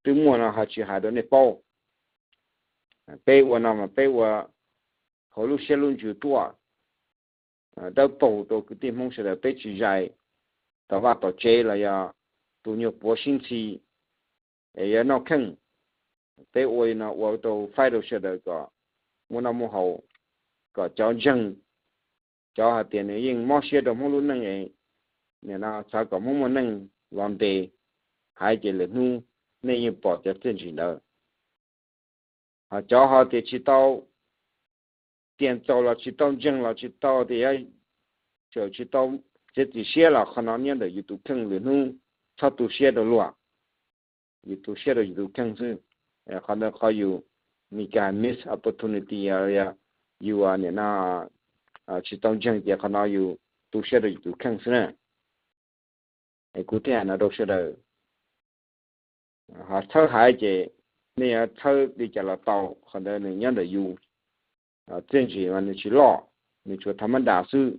twb muaj no ho tsis hais rau nej paub. Peb ua no mas peb ua hauv lub siab lub ntsws tuaj, dawb paug rau kwv tij Hmoob sawv daws, peb tsis zais tom vaj tom tsev los yog tus nyuag puav sib ntxhi es yuav noj kheej. Peb ua li no ua rau faib rau sawv daws kom muaj noj muaj haus, kom cov ntseeg, cov hais tias nws yeej mob siab rau Hmoob lub neej es nim no xav kom Hmoob muaj neej los ntes haiv ces lwm hnub nej yeej pom cov txiaj ntsig ntawd. Ho cov ho tias tsis tau tias txaus los tsis tau ntseeg los tsis tau tias yuav tseem tsis tau txiav txim siab los qhov no nyob ntawm yus tus kheej, lwm hnub txhob tu siab rau luag, yus tu siab rau yus tus kheej xwb. Qhov ntawd qhov yus, Meskas miss opportunity, yus nim no tsis tau ntseeg ces qhov no yus tu siab rau yus tus kheej xwb na. Es kuv thiaj hais no rau sawv daws, ho txhawb haiv ces nej yuav txhawb li cas los tau, qhov ntawd nws nyob ntawm yus. Txiaj ntsig mas nws tsis loj, nws tsuas tha mab das xwb.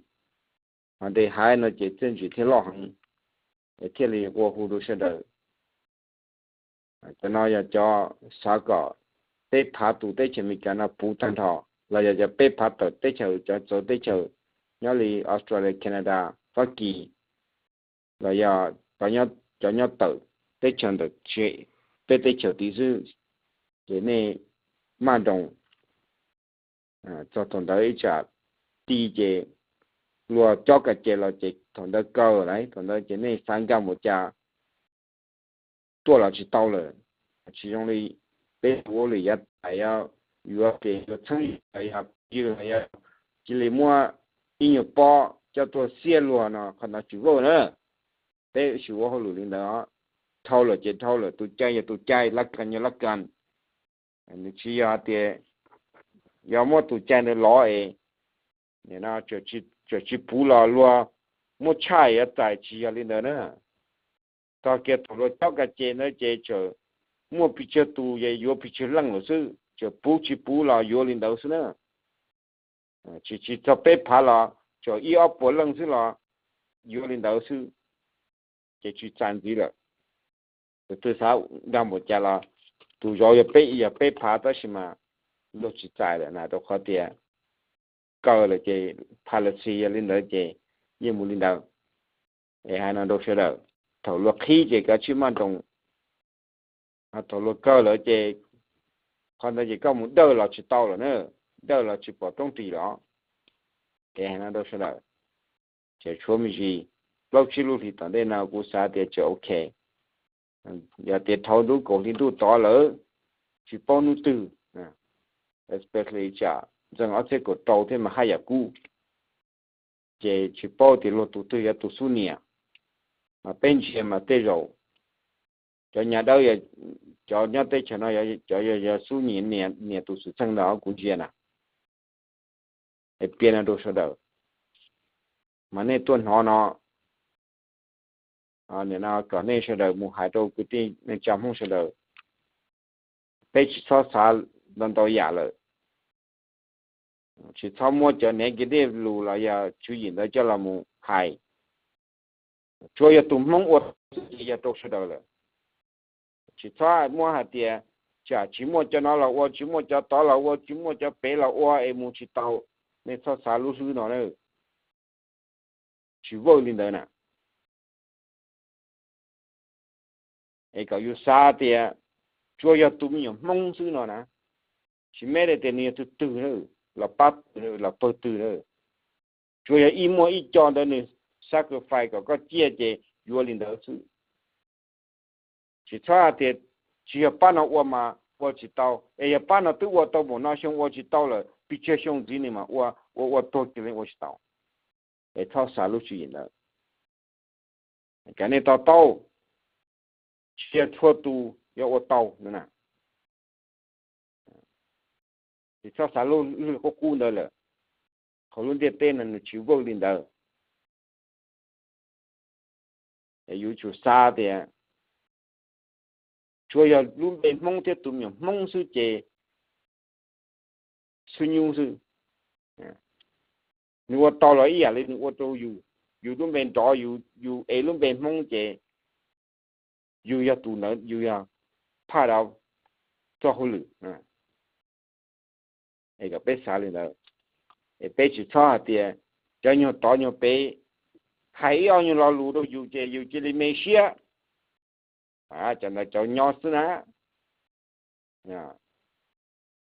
Ho ntes haiv no ces txiaj ntsig thiaj loj heev, es thiaj li ua hu rau sawv daws. Cov no yog cov xav kom peb phav tus teb chaws Amelikas no puv tag nrho, los yog cov peb phav tawm teb chaws, cov txawv teb chaws nyob li Australia, Canada, Fab Kis, los yog cov nyob tawm teb chaws ntawm peb teb chaws tid xwb, ces nej maj nroos. Txog thaum ntawd ib tsam ti ces luag cob ka ces los ces thaum ntawd kaw lawm, thaum ntawd ces nej xav nkag mus cas tuaj los tsis tau lawm. Tsis zoo li peb ua lwm yav tas, yuav ces yuav txheeb yog ywg los yog cia li muab ib nyuag pob coj tuaj xiab luag no, qhov no tsis vauj na. Peb tsis ua hauj lwm li ntawd. Dhau lawm ces dhau lawm, tus cai yog tus cai, lab kas yog lab kas. Nws tsis yog hais tias yog muab tus cai ntawd lov es tseem tsis puv los luag muab tshaj yuav txais, tsis yog li ntawd na. Txog kiag thaum luag cob ka ces ntawd ces tseem muaj pes tsawg tus es yuav pes tsawg leej lawm xwb, tseem puv tsis puv los yuav li ntawd xwb na. Tsis, tsis txog peb phav los tseem ib ob puas leej xwb los yuav li ntawd xwb, ces tsis txais ntxiv lawm. Tus twg xav nkag mus cas los tus zov yog peb, yog peb phav tab sis mas luag tsis txais lawm na, rau qhov tias kaw lawm ces policy yog li ntawd ces yeej mus li ntawd. Es hais no rau sawv daws, thaum luag qhib ces kav tsij maj nroos, thaum luag kaw lawm ces qhov ntawd ces koj mus dawj los tsis tau lawm na, dawj los tsis pom roob ris los. Es hais no rau sawv daws, ces tshuav me ntsis plaub tsib lub hlis tom ntej no kuv xav tias tseem ok. Yog tias dhau ntuj kaum hli ntuj tod lawm, tsis paub hnub twg, especially tsam ntxees ob txhiab kaum rau thiab mas haj yam kub, ces tsis paub tias luag tus twg yog tus xub niam. Mas peb ntsia mas tej zaum cov nyab dawb, cov nyob teb chaws no cov yog xub niam, niam tus xwm txheej ntawd kuv ntsia na. Es piav no rau sawv daws, mas nej tuaj hnov no, nim no kom nej sawv daws mus hais rau kwv tij neej tsa Hmoob sawv daws, peb tsis txhob xav ntau ntau yam lawm. Tsis txhob muab cov negative lus los yog tswv yim ntawd coj los mus hais. Tsuas yog tus Hmoob ua tau xwb ces yog rau sawv daws lawm. Tsis txhob muab hais tias tsam tsis muaj cov no los ua, tsis muaj cov tod los ua, tsis muaj cov pem los ua es mus tsis tau. Nej txhob xav lub hlwb no na. Tsis vawj li ntawd na. Es kom yus xav tias tsuas yog tus me nyuam Hmoob xwb no na, tsis matter tias nws yog tus twg na, los pab twg los pawg twg na, tsuas yog ib muaj ib co ntawd nws sacrifice kom koj ciaj ces yuav li ntawd xwb. Tsis txhob hais tias tsis yog pab no ua mas ua tsis tau, es yog pab no twb ua tau npaum no xyoo ua tsis tau lawm, pes tsawg xyoo ntxiv nws mas ua ua ua tuag kiag li ua tsis tau. Es txhob xav lub tswv yim ntawd. Kom nej to taub, tsis yog txhua tus yuav ua tau no na. Tsis txhob xav lub qub qub ntawd lawm, qhov lub ntiaj teb no nws tsis work li ntawd. Yus tsum xav tias tsuas yog lub npe Hmoob thiab tus me nyuam Hmoob xwb ces xub nyub xwb. Nws ua tau los ib yam li nws ua rau yus, yus lub npe nrov, yus ev lub npe Hmoob ces yus yog tus ntawd, yus yog phaj dau txoj hauj lwm. Es kom peb xav li ntawd, es peb tsis txhob hais tias cov nyuag tod nyuag pem hais ib ob nyuag lo lus rau yus ces yus cia li me siab. Cov ntawd cov nyob xwb na,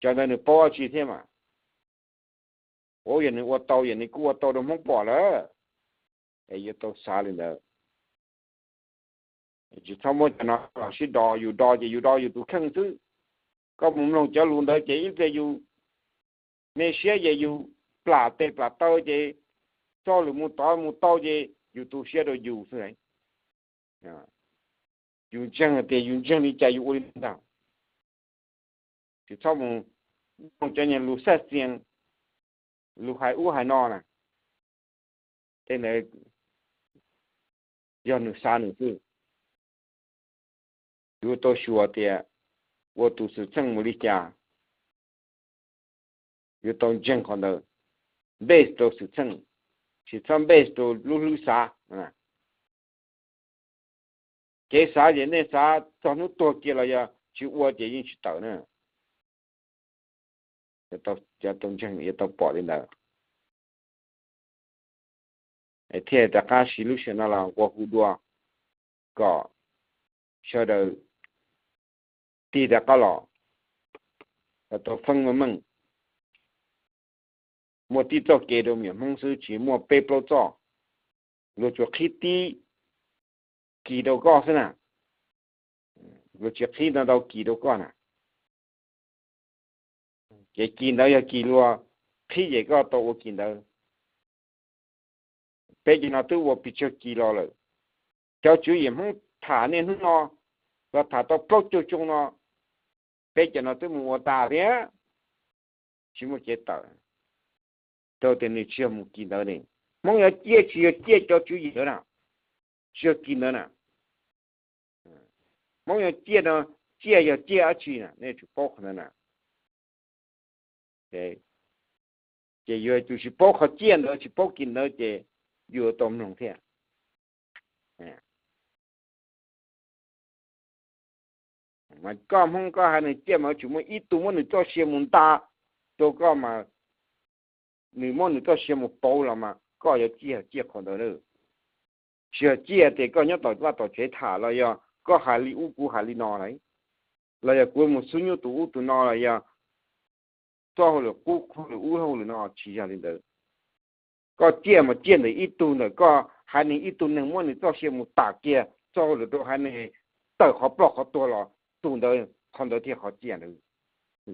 cov ntawd nws paub dab tsi thiab mas. Ua yog nws ua tau, yog nws kuj ua tau rau Hmoob pom lawm. Es yuav tau xav li ntawd. Tsis txhob muab cov no los sib do, yus do ces yus do yus tus kheej xwb. Koj mus mloog cov lus ntawd ces ib pliag yus me siab ces yus plam tes plam taw ces txoj lus mus tod mus tau ces yus tu siab rau yus xwb. Yus ntseeg tias yus ntseeg li cas yus ua li ntawd. Tsis txhob mus mloog cov nyuag lus xaj xias, lus hais ub hais no na. Tej ntawd yog nws xav nws xwb. Yuav tau xyuas tias ua tus xwm txheej mus li cas, yuav tau ntseeg qhov ntawd, base rau xwm txheej, tsis txhob base rau lub hlwb xav. Kev xav ces nej xav txog hnub tuag kiag los yog tsis ua ces yeej tsis tawm na. Cov tau ntseeg yuav tau pom li ntawd. Thiaj rov qab siv lub sij hawm no los nqua hu dua kom sawv daws tig rov qab los, kom tau feeb meej meej. Muaj tib txoj kev rau me nyuam Hmoob xwb, tsis muaj peb plaub txoj. Luag tsuas qhib tib kis rau koj xwb na. Luag tsis qhib ntau ntau kis rau koj na. Ces kis ntawd yog kis luag qhib ces koj tau ua kis ntawd. Peb cov no twb ua pes tsawg kis los lawm. Cov tswv yim Hmoob tham niaj hnub no, los tham tau plaub caug xyoo no, peb cov no twb mus ua tas thiab, tsis muaj kev tawm. Rau tias nws tsis yog mus kis ntawd ne. Hmoob yuav ciaj tsis yog ciaj cov tswv yim ntawd na, tsis yog kis ntawd na. Hmoob yuav ciaj no, ciaj yog ciaj dab tsi na, nej tsum paub qhov ntawd na. Ces yog tus tsis paub qhov ciaj ntawd, tsis paub kis ntawd ces yuav tau mloog thiab. Mas koj Hmoob koj hais nws ciaj mas yuav tsum muaj ib tug muab nws txoj sia mus nta rau koj mas, nws muab nws txoj sia mus pauv los mas koj yuav ciaj, ciaj qhov ntawd na. Tsis yog ciaj tias koj nyob tom vaj tom tsev tham los yog koj hais li ub kuv hais li no lawm, los yog kuv mus xub nyub tus ub tus no los yog txoj hauj lwm qub hauj lwm ub hauj lwm no, tsis yog li ntawd. Koj ciaj mas ciaj ntawm ib tug ntawm koj haiv neeg, ib tug neeg muab nws txoj sia mus tas kiag txoj hauj lwm rau haiv neeg, tawm qhov ploj qhov tuag los tus ntawd, qhov ntawd thiaj qhov ciaj ntawd.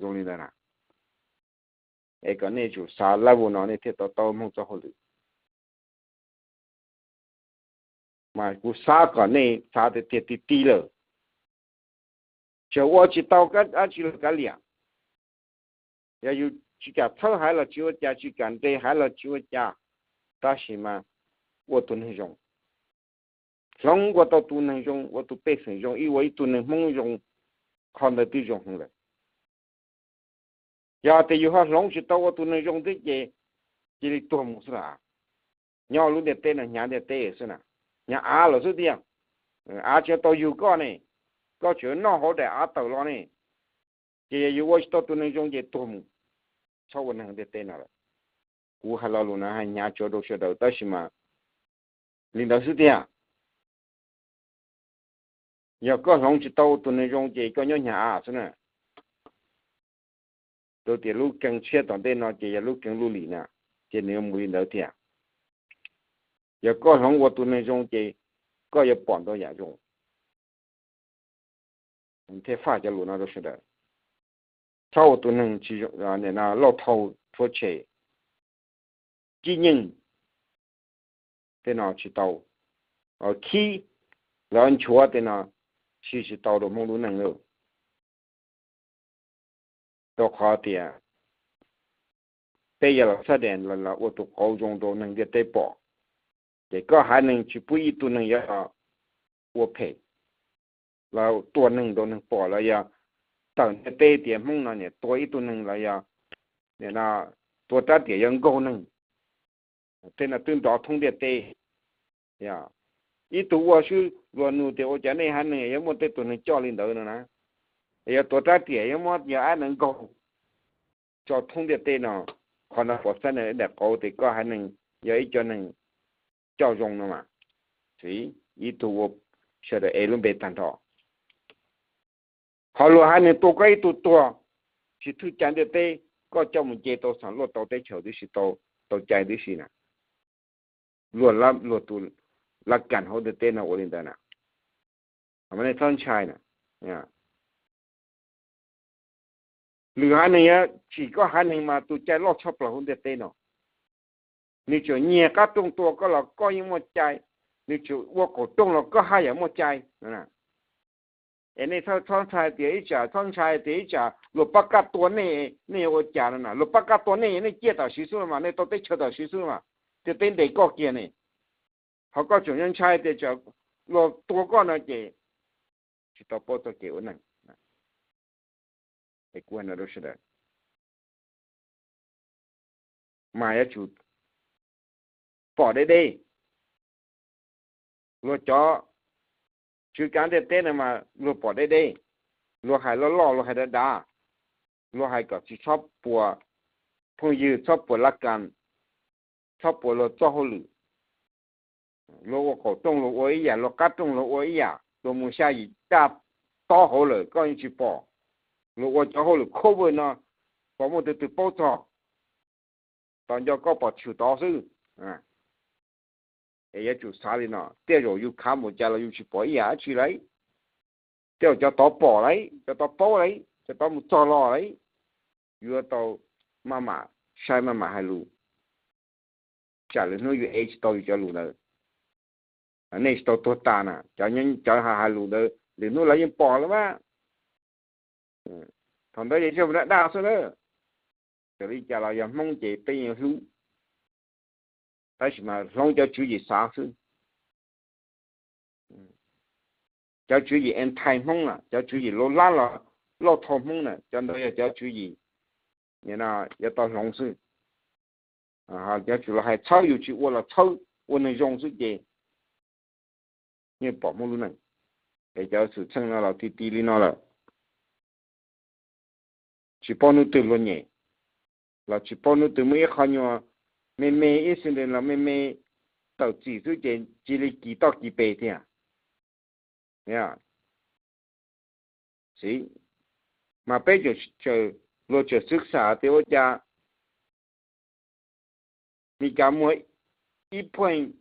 Zoo li ntawd na. Es kom nej tsum xav level no nej thiaj tau tau mloog txoj hauj lwm. Mas kuv xav kom nej xav tiag tiag ti ti lawm, tseem ua tsis tau dab tsi los kav liam. Yog yus tsis kam txhawb haiv los tsis ua cas, tsis kam nres haiv los tsis ua cas, tab sis mas ua tus neeg zoo, hloov ua tau tus neeg zoo, ua tus pej xeem zoo, ib ua ib tug neeg Hmoob zoo, qhov ntawd twb zoo heev lawm. Yog tias yus ho hloov tsis tau ua tus neeg zoo thiab ces cia li tuag mus xwb las. Nyob lub ntiaj teb no hnyav ntiaj teb xwb na, hnyav av los xwb tiag. Av tsis tau yug koj ne, koj tseem noj hauv daim av tawm los ne, ces yog yus ua tsis tau tus neeg zoo ces tuag mus, txhob ua neeg ntiaj teb no lawm. Kuv hais lo lus no hais hnyav tsuav rau sawv daws tab sis mas li ntawd xwb tiag. Yog koj hloov tsis tau tus neeg zoo ces koj nyob hnyav av xwb na. Rau tias lub keeb tshiab tom ntej no ces yog lub keeb luj lim na, ces nws yuav mus li ntawd tiag. Yog koj hloov ua tus neeg zoo ces koj yuav pom ntau yam zoo. Thiaj faj cov lus no rau sawv daws. txhob ua tus neeg tsis, nim no lauj thau rhuav tshem, kib nyeej, tej no tsis tau, khib, lawv nchuav tej no, siv tsis tau rau Hmoob lub neej lawm. Rau qhov tias peb yog los xab des los ua tus qauv zoo rau neeg ntiaj teb pom, ces koj haiv neeg tsis pub ib tug neeg yuav ua phem los tua neeg rau neeg pom los yog tawm ntiaj teb tias Hmoob no niam tua ib tug neeg los yog nim no tua rab riam yuav nkaug neeg. Tej no twb nrov thoob ntiaj teb. Ib tug ua xwb luag nug tias ua cas nej haiv neeg yuav muaj tej tus neeg coj li ntawd no na, yuav tua rab riam yuav muab yog ab neeg nkaug tso thoob ntiaj teb no. Qhov no pom xab neeg daim qauv tias koj haiv neeg yog ib co neeg coj zoo no mas, ib tug ua sawv daws ev lub npe tag nrho. Qhov luag haiv neeg tua koj ib tug tuag tsis thwj cai ntiaj teb, koj coj mus nce tau xam luaj tau teb chaws tib si, tau cai tib si na. Luag, luag tus laj kas hauv ntiaj teb no ua li ntawd na. Nej txhob ntshai na. Lwm haiv neeg yuav tsim koj haiv neeg mas tus cai loj tshaj plaws hauv ntiaj teb no. Nws tseem nyiag qab rooj tua koj los koj yeej muaj cai, nws tseem ua qaum rooj los koj haj yam muaj cai. Es nej txhob ntshai tias ib tsam, txhob ntshai tias ib tsam luag pab kaj tua nej, nej yuav ua cas no na. Luag pab kaj tua nej, nej ciaj tam sim xwb los mas, nej tau teb chaws tam sim xwb mas, ntiaj teb ntes koj kiag ne. Ho koj tseem yuav ntshai tias tsam luag tua koj no ces tsis tau paub txoj kev ua neeg. Kuv hais no rau sawv daws mas yuav tsum pom deb deb. Luag cov tswv kav ntiaj teb no mas luag pom deb deb. Luag hais loj loj, luag hais dav dav, luag hais kom tsis txhob puas phooj ywg, txhob puas laj kas, txhob puas luag txoj hauj lwm. Luag ua qaum rooj luag ua ib yam, luag qab rooj luag ua ib yam, luag mus xya yim daj tob hauv lawm koj yeej tsis pom. Luag ua cov hauj lwm cover no, pom muaj tus twg paub txog, tos nco koj pom tshwm tod xwb. Es yuav tsum xav li no, tej zaum yus khav npaum cas los yus tsis pom ib yam dab tsi lauj. Tej zaum cov tod pom lauj, cov tod paub lauj, cov tod mus txog los lauj. Yuav tau maj mam saib maj mam hais lus, tsam lwm hnub yus ev tsis tau yus cov lus ntawd, nej tsis tau tuag tas na. Cov hais lus ntawd lwm hnub lawv yeej pom lawm mas. Thaum ntawd ces yog daj daj xwb na. Txawm li cas los yog Hmoob ces peb yeej hlub, tab sis mas hloov cov tswv yim xav xwb. Cov tswv yim anti Hmoob na, cov tswv yim lov lab los loj thau Hmoob na, cov ntawd yog cov tswv yim yuav tau hloov xwb. Cov tswv los hais txhawb yus tsis ua los txhawb ua neeg zoo xwb ces yeej pom Hmoob lub neej. Es cov xwm txheej no los ti ti li no lawm, tsis paub hnub twg luag nyem, los tsis paub hnub twg muaj ib qho nyuag me me ib xi ntes los me me tawm txim xwb ces cia li kis toj kis pes tiag. Mas peb luag tseem xwb xav tias ua cas Meskas muag ib point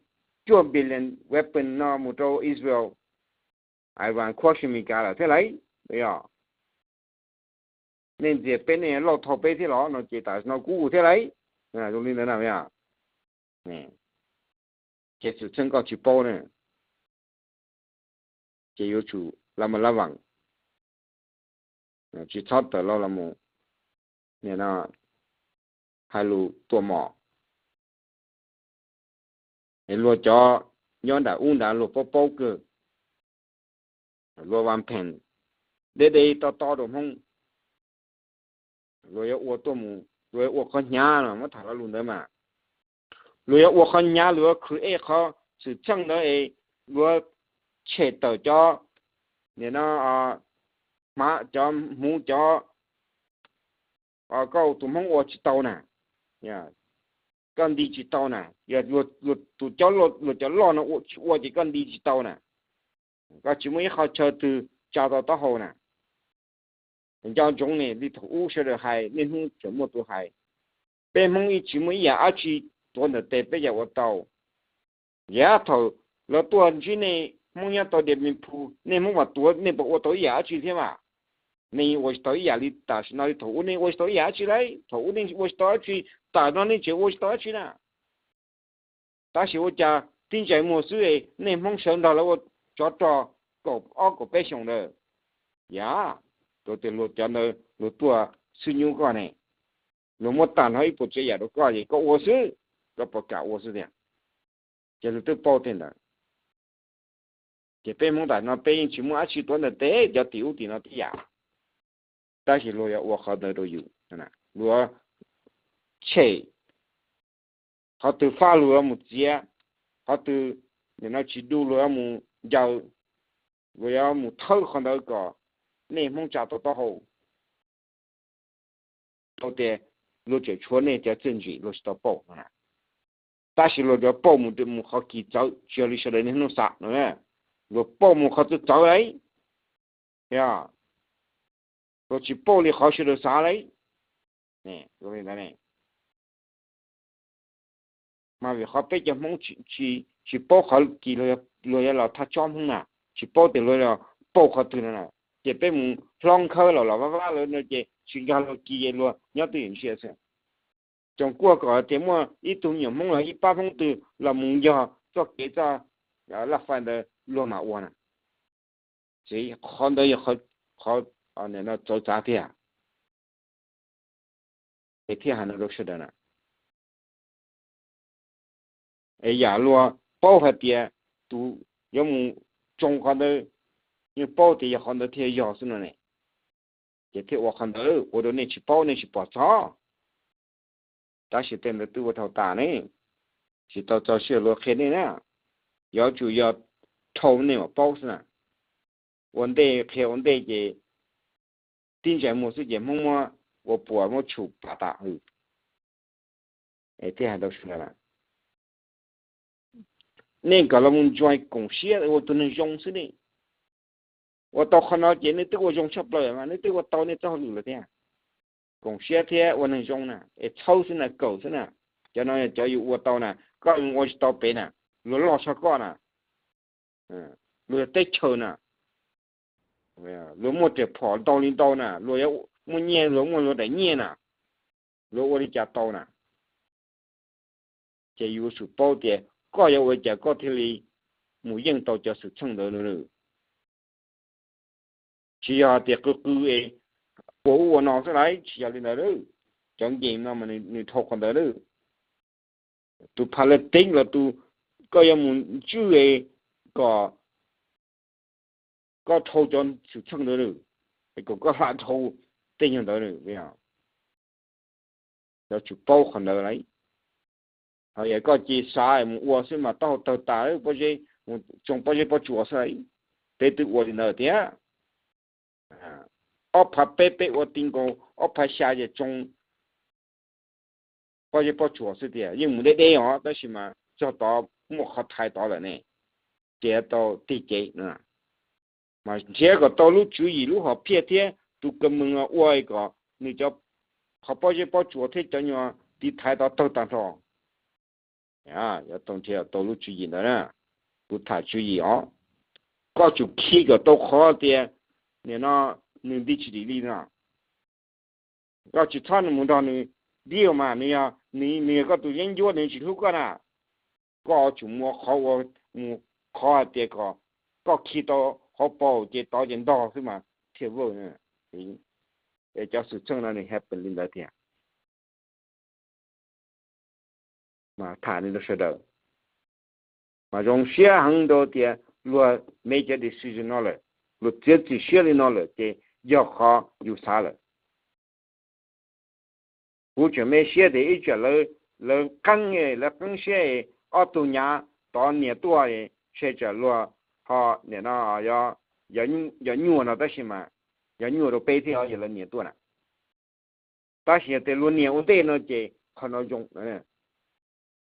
cuaj billion weapon no mus rau Israel, Iran, khuab si Meskas lawm thiab lauj. Nej ntxias peb nej loj thau peb thiab los no ces tam sim no kuv thiab lauj. Zoo li ntawd na. Ces xwm txheej koj tsis paub na, ces yuav tsum lab mas lab vaam, tsis txhob tawm los los mus hais lus tua mom. Es luag cov nyob nram ub nrad luag paub paub kawg, luag vas pheem deb deb tob tob rau Hmoob. Luag yuav ua tuaj mus, luag yuav ua qhov hnyav no, muab tham lo lus ntawd mas, luag yuav ua qhov hnyav, luag yuav create qhov xwm txheej ntawd es luag tshem tawm cov, nim no, hmav cov hmuv cov, koj tus Hmoob ua tsis tau na, koj nti tsis tau na, yog tus cov, luag cov loj no tsis ua ces koj nti tsis tau na. Koj tsis muaj ib qho chaw twg tsa tau taub hau na. Nco ntsoov ne, li thaum ub sawv daws hais niaj hnub tseem muaj tus hais, peb Hmoob ib tsis muaj ib yam dab tsi tuav ntawm tes peb yam ua tau. Yav thaum lawv tuaj ntsib nej Hmoob nyob tau Dias Mes Phus, nej Hmoob mas tuav nej puas ua tau ib yam dab tsi thiab mas? Nej ua tsis tau ib yam li tam sim no li, thaum ub nej ua tsis tau ib yam dab tsi li, thaum ub nej ua tsis tau dab tsi, tam no nej tseem ua tsis tau dab tsi na. Tab sis ua cas tib ntsais muag xwb, nej Hmoob sawv nrog lawv ua tsov rog kaum ob kaum peb xyoos ntawd, yam, rau tias luag cov ntawd luag tuaj xwb nyub koj ne, luag muab tag nrho ib puas tsav yam rau koj ces koj ua xwb, koj puas kam ua xwb tiag. Ces luag twb paub tej ntawd. Ces peb Hmoob tam no peb yeej tsis muaj dab tsi tuav ntawm tes cov tim ub tim no tib yam, tab sis luag yuav ua qhov ntawd rau yus, luag tshem, qhov twg fab luag yuav mus txiav, qhov twg nim no tsis du luag yuav mus ncaws, luag yuav mus thawb qhov ntawd kom nej Hmoob tsa tau taub hau. Tau tias luag tseem tshuav nej cov txiaj ntsim luag tsis tau pauj no na. Tab sis luag yuav pauj mus, mus qhov kis txawv tsis yog li sawv daws niaj hnub xav no. Luag pauj mus qhov twg txawv li, yog luag tsis pauj li qhov sawv daws xav li. Mas vim qhov peb cov Hmoob tsis, tsis paub qhov kis, luag yuav los thaj tsob Hmoob na, tsis paub tias luag los pauj qhov twg no na, ces peb mus hlob khawb los los vaj vaj lawm no ces tsis nkag luag kis es luag nyob twj ywm ntsia xwb. Tsoom kuaj kom tias muaj ib tug me nyuam Hmoob los ib pab Hmoob twg los mus yog txoj kev txoj laj fai ntawd luag mam ua na. Ces qhov ntawd yog qhov txawv txav tiag. Es thiaj hais no rau sawv daws na. Es yam luag paub hais tias tus yuav mus tsoo qhov ntawd, yeej paub tias yog qhov ntawd thiaj yog xwb no ne, ces thiaj ua qhov ntawd ua rau nej tsis paub nej tsis pom txog. Tab sis tej ntawd twb ua dhau tas ne, tsis tau txog sij hawm luag qhia nej na. Yuav tsum yog dhau nej mam paub xwb na. Ua ntej qhia ua ntej ces tib ntsais muag xwb ces Hmoob muab ua puas muab tshum pam tas. Thiaj hais rau sawv daws, nej kom los mus ntsuag koom siab ua tus neeg zoo xwb ne. Ua tau qhov no ces nej twb ua zoo tshaj plaws mas, nej twb ua tau nej txoj hauj lwm lawm thiab. Koom siab thiab ua neeg zoo na, es txhawb xwb na, kawm xwb na. Cov no cov yus ua tau na, koj mus ua tsis tau pem na, luag loj tshaj koj na, luag yog teb chaws na, luag muaj riam phom ntau li ntau na, luag yuav muaj nyiaj, luag muaj luag daim nyiaj na, luag ua li cas tau na. Ces yus yuav tsum paub tias koj yuav ua li cas koj thiaj li mus yeej tau cov xwm txheej ntawd. Tsis yog hais tias qw qw es ua ub ua no xwb lauj, tsis yog li ntawd. Cov game no mas nws dhau qhov ntawd. Tus pha la teeb los tus, koj yuav mus ntswj es kom koj dhau cov xwm txheej ntawd, es kom koj hla dhau tej nyuag ntawd. Yuav tsum paub qhov ntawd lauj. Ho yog koj cia li xav mus ua xwb mas taub hau tawg tas, pob zeb, mus tsoo pob zeb pob tsuas xwb lauj. Peb twb ua li ntawd thiab. Ob phav peb peb ua ti nkaus, ob phav xya ces tsoo pob zeb pob tsuas xwb tiag, yeej mus deb deb os, tab sis mas txog tod muaj qhov thaiv tod lawm ne, ces tau tig cev. Mas nrhiav kom tau lub tswv yim lub hom phiaj thiab tus ka mees ua kom nws cov, qhov pob zeb pob tsuas thiab cov nyuag tiv thaiv tod tawg tag nrho. Yuav tau nrhiav tau lub tswv yim ntawd na. Kuv tham tswv yim os, koj tsum khi kom tau qhov tias nim no nws nti tsis dim li no. Koj tsis txhob mus nrog nws deal mas, nws yog, nws yog koj tus yeeb ncuab, nws tsis hlub koj na. Koj tsum muaj qhov ua, mus qhov hais tias kom koj khi tau hauv paus ces tod ces ntog xwb mas thiaj vawj. Es cov xwm txheej no nws happen li ntawd thiab. Mas tham li rau sawv daws, mas zoo siab heev rau tias luag make cov decision no lawm, luag txiav txim siab li no lawm ces yog qhov yus xav lawm. Kuv tseem me siab tias ib tsam lawv qeeb, lawv qeeb siab, ob tug nyav tod nias tuaj, ntshe tsam luag ho nim no yog nyuaj no, tab sis mas yog nyuaj rau peb thiab yog lawv nias tuaj na. Tab sis yog tias luag nias ua ntej no ces qhov no zoo,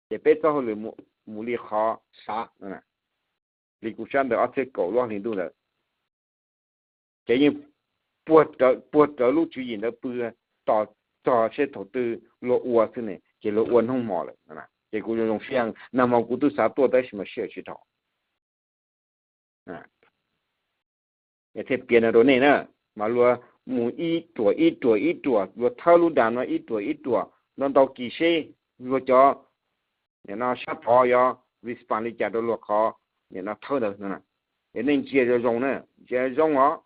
ces peb txoj hauj lwm mus li qhov xav, li kuv sab ntawd ob txhiab kaum lub hli ntuj ntawd. Ces yeej puag rawv lub tswv yim ntawd pw tos txog seb thaum twg luag ua xwb ne, ces luag ua hnub hmo lawm. Ces kuv zoo zoo siab, nag hmo kuv twb xav tuaj tab sis mas sij hawm tsis dhau. Thiaj piav no rau nej na, mas luag mus ib ruam ib ruam ib ruam, luag thawb lub dag no ib ruam ib ruam ntau ntau kis seb luag cov nim no sab thov yuav respond li cas rau luag qhov nim no thawb ntawd no. Es nej ntsia zoo zoo na, ntsia zoo os,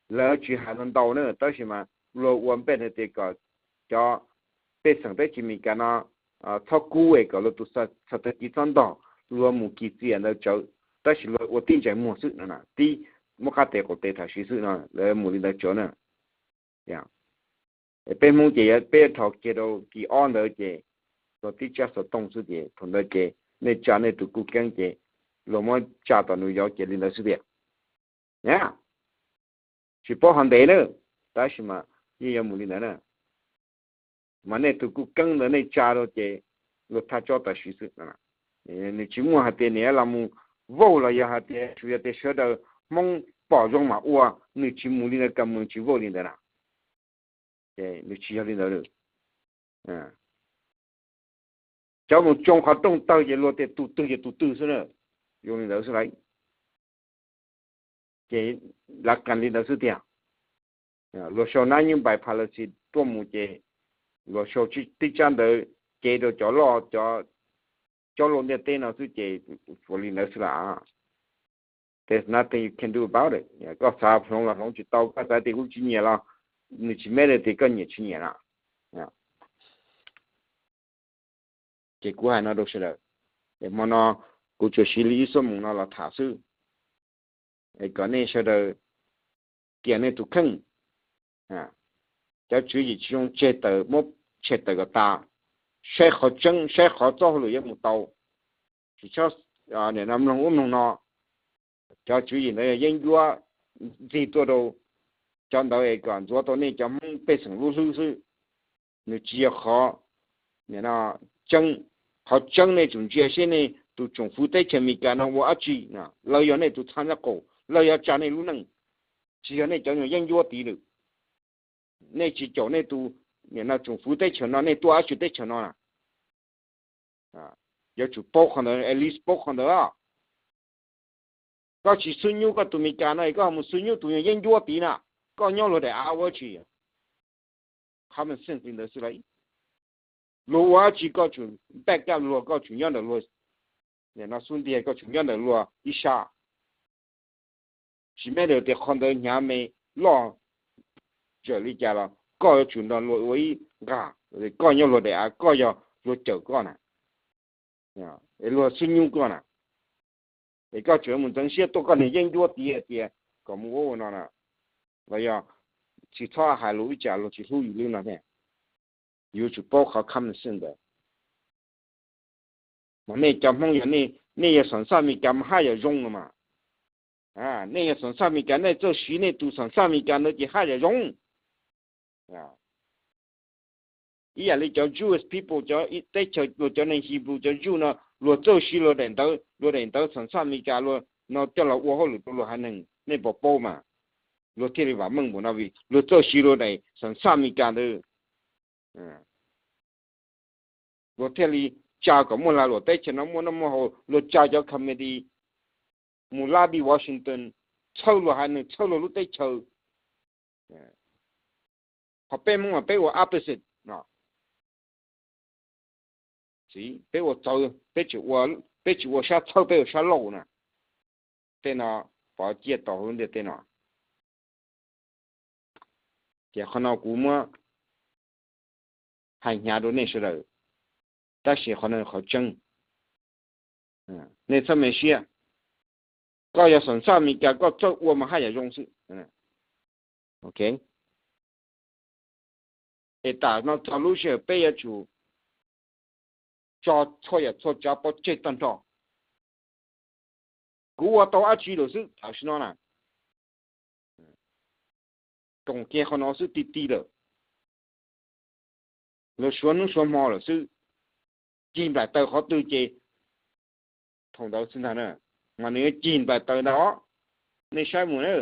lawv tsis hais ntau ntau na, tab sis mas luag ua npej hais tias kom cov pej xeem teb chaws Amelikas no txhob kub es kom luag tus xav tag kis txhob ntog, luag mus kis txias ntawd tsawv, tab sis luag ua tib ntsais muag xwb no, tib muab qab tes qaum tes tham siv xwb no, lawv mus li ntawd tsawv na. Peb Hmoob ces peb yuav dhos kiag rau kis ob ntawd ces luag tib tsab xov tooj xwb ces thaum ntawd ces nej tsa nej tus kuj keeb ces luag muab tsa tom New York ces li ntawd xwb tiag. Tsis paub qhov ntev na, tab sis mas yeej yuav mus li ntawd na. Mas nej tus kuj keeb ntawd nej tsa rau ces luag thaj tsob tam sim xwb. Nws tsis muaj hais tias nws los mus vote los yog hais tias tsuas yog tias sawv daws Hmoob pom zoo mam ua, nws tsis mus li ntawd, ka mus tsis vote li ntawd na. Ces nws tsis yog li ntawd. Cov mus tsoo qhov rooj tawg ces luag tias tus twg ces tus twg xwb na, zoo li ntawd xwb lauj. Ces lav kas li ntawd xwb tiag. Luag sau nab nyob npai phas las xis tuaj mus ces luag sau tib tsab ntawd cev rau cov loj, cov loj ntiaj teb no xwb ces tsuas li ntawd xwb las. There's nothing you can do about it. Koj xav hloov los hloov tsis tau, koj xav tias kuv tsis nyiam los nws tsis matter tias koj nyiam tsis nyiam na. Ces kuv hais no rau sawv daws, es hmo no kuv tsuas siv li ib xuab moos no los tham xwb, es kom nej sawv daws tias nej tus kheej, cov tswv yim tsis zoo tseg tawm muab tshem tawm kom tas, saib qhov tseeb saib qhov txoj hauj lwm yuav mus tau, tsis txhob mloog ub mloog no. Cov tswv yim ntawd yog yeeb ncuab ntxig tuaj rau cov ntawd es kom ntxuav tau nej cov Hmoob pej xeem lub hlwb xwb. Nws tsis yog qhov tseeb. Qhov tseeb nej tsum ntsia seb nej tus tsoom fwv teb chaws Amelikas no ua dab tsi, lawv yog nej tus txha nyob qaum, lawv yuav tsa nej lub neej, tsis yog nej cov nyuag yeeb ncuab tid lawm. Nej tsis caum nej tus tsoom fwv teb chaws no, nej tuaj dab tsi teb chaws no na? Yuav tsum paub qhov ntawd, at least paub qhov ntawd. Koj tsis xub nyub koj tus Amelikas no es koj ho mus xub nyub tus nyuag yeeb ncuab tid na, koj nyob luag daim av ua dab tsi? Common sense li ntawd xwb lauj. Luag ua dab tsi koj tsum back up luag, koj tsum nyob ntawm luag, no xub ntiag koj tsum nyob ntawm luag ib sab. Tsis matter tias qhov ntawd hnyav me loj tsawm li cas los koj yuav tsum nrog luag ua ib nqag, koj nyob luag daim av, koj yog luag cawm koj na, es luag xub nyub koj na. Es koj tseem mus ntxeev siab tuaj koj niag yeeb ncuab tid tias kom mus ua ua no na, los yog tsis txhob hais lus ib tsam luag tsis hlub yus li no thiab. Yuav tsum paub qhov common sense ntawd. Mas nej cov Hmoob yog nej yog xam xaj Amelikas mas haj yam zoo no mas. Nej yog xam xaj Amelikas nej txawj siv nej tus xam xaj Amelikas ntawd ces haj yam zoo. Ib yam li cov Jewish people, cov teb chaws luag cov neeg Hebrew, cov Jew no luag txawj siv luag daim ntawv, luag daim ntawv xam xaj Amelikas luag no coj los ua hauj lwm rau luag haiv neeg, nej puas paub mas. Luag thiaj li vam meej npaum no vim luag txawj siv luag daim xam xaj Amelikas ntawd. Luag thiaj li tsa kom muaj lag luam teb chaws no muaj noj muaj haus, luag tsa cov committee mus lobby Washington txhawb luag haiv neeg, txhawb luag lub teb chaws. Ho peb Hmoob mas peb ua opposite no. Peb ua txawv, peb tsis ua sab txhawb, peb ua sab laug na. Tej no pov ciaj tau hauv lub ntiaj teb no. Ces qhov no kuv muab hais hnyav rau nej sawv daws, tab sis qhov no qhov tseeb. Nej txhob me siab, koj yog xam xaj Amelikas koj txawj ua mas haj yam zoo xwb. Es tam no txog lub sij hawm peb yuav tsum tso txhua yam txhua tsav pov tseg tag nrho. Kuv ua tau dab tsi lawm xwb tam sim no na. Koom kiag qhov no xwb ti ti lawm. Luag suav hnub suav hmo lawm xwb. Cig nplaim taws qhov twg ces thaum ntawd xwb ntag na, mas nws yuav cig nplaim taws ntag os. Nej saib mus na.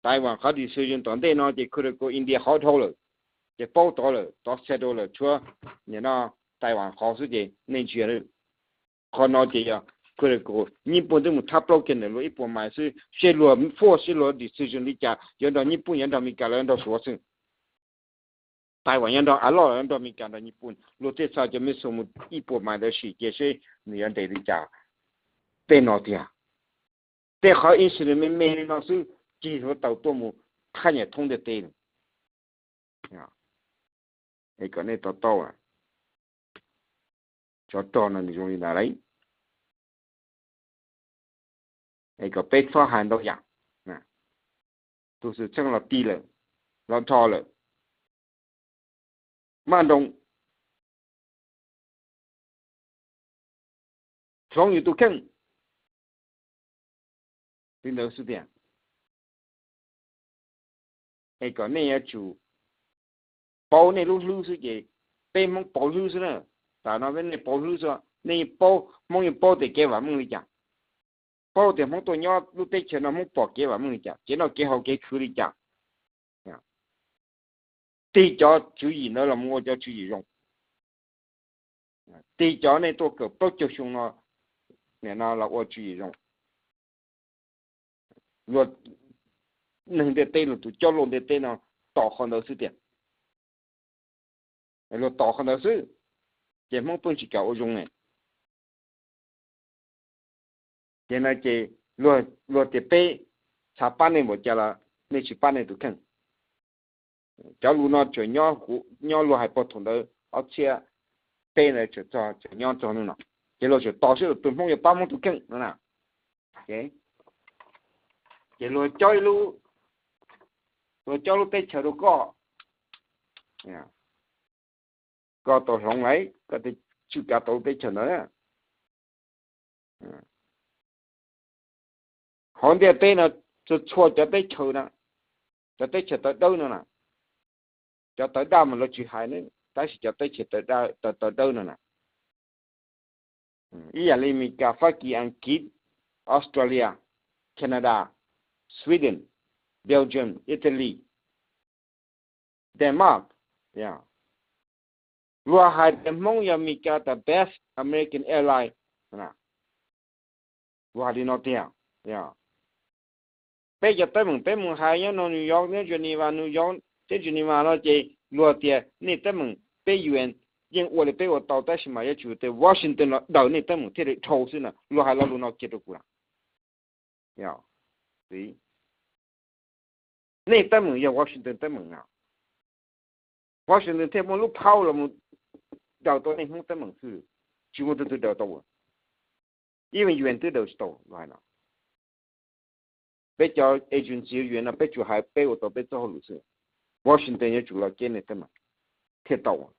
Taiwan qhov decision tom ntej no ces Korea India qhov dhau lawm, ces paub tod lawm, tod settle lawm, tshuav nim no Taiwan qhov xwb ces nej ntsia, qhov no ces yog critical. Nyij Pooj twb mus thab plaub kiag ntawm luag ib puas mais xwb, seb luag force, seb luag decision li cas, yuav nrog Nyij Pooj, yuav nrog Amelikas los yuav nrog Suav xwb. Taiwan yuav nrog, a loj los yuav nrog Amelikas, nrog Nyij Pooj. Luag thiaj xa cov missile mus ib puas mais ntawd sim cia seb nws yuav nres li cas. Tej no tiag, tej qhov incident me me li no xwb, cig hluav taws tuaj mus thaj nyam thoob ntiaj teb. Es kom nej to taub, tsov rog no nws zoo li ntawd lauj. Es kom peb txhob hais ntau yam. Tus xwm txheej los ti lawm, los dhos lawm. Maj nroos, hloov yus tus kheej li ntawd xwb tiag. Es kom nej yuav tsum paub nej lub hlwb xwb ces, peb Hmoob paub hlwb xwb na. Tam no peb nej paub hlwb xwb, nej yeej paub, Hmoob yeej paub tias kev vam meej li cas, paub tias Hmoob tuaj nyob lub teb chaws no Hmoob pom kev vam meej li cas, kev noj kev haus kev khwv li cas. Tig cov tswv yim ntawd los mus ua cov tswv yim zoo. Tig cov nej tuaj kawm plaub caug xyoo no, nim no los ua tswv yim zoo. Luag, neeg ntiaj teb, luag tus coj luaj ntiaj teb no tos qhov ntawd xwb tiag. Luag tos qhov ntawd xwb, ces Hmoob pheej tsis kam ua zoo ne. Ces no ces luag tias peb xav pab nej npaum cas los nej tsis pab nej tus kheej. Cov lus no tseem nyob, nyob luag hais puag thaum ntawd ob txhiab peb ntawd tseem txog, tseem nyob txog hnub no. Ces luag tseem tos seb tus Hmoob yuav pab Hmoob tus kheej no na. Ces luag, luag coj lub teb chaws rau koj, koj tau hloov lawm, koj thiaj tswj kav tau lub teb chaws ntawd. Hauv ntiaj teb no txhua txhua cov teb chaws na, cov teb chaws tawv dawb no na, cov tawv daj mas lawv tsis hais ne, tab sis cov teb chaws tawv dawb no na, ib yam li Amelikas, Fab Kis, Askiv, Australia, Canada, Sweden, Belgium, Italy, Denmark, luag hais tias Hmoob yog Amelikas the best American airline. Luag hais li no tiag. Peb cov teeb meem peb mus hais nyob New York, nyob Geneva, New York thiab Geneva no ces luag tias nej teeb meem peb U N yeej ua li peb ua tau, tab sis mas yuav tsum tias Washington los daws nej teeb meem thiaj li dhau xwb na. Luag hais lo lus no kiag rau kuv na. Nej teeb meem yog Washington teeb meem na. Washington thiaj muaj lub phau los mus daws tau nej Hmoob teeb meem xwb, tsis muaj tus twg daws tau. Even U N twb daws tsis tau los hais no. Peb cov agency U N no peb tsuas hais peb ua tau peb txoj hauj lwm xwb. Washington yuav tsum los ceb nej teeb meem thiaj tau.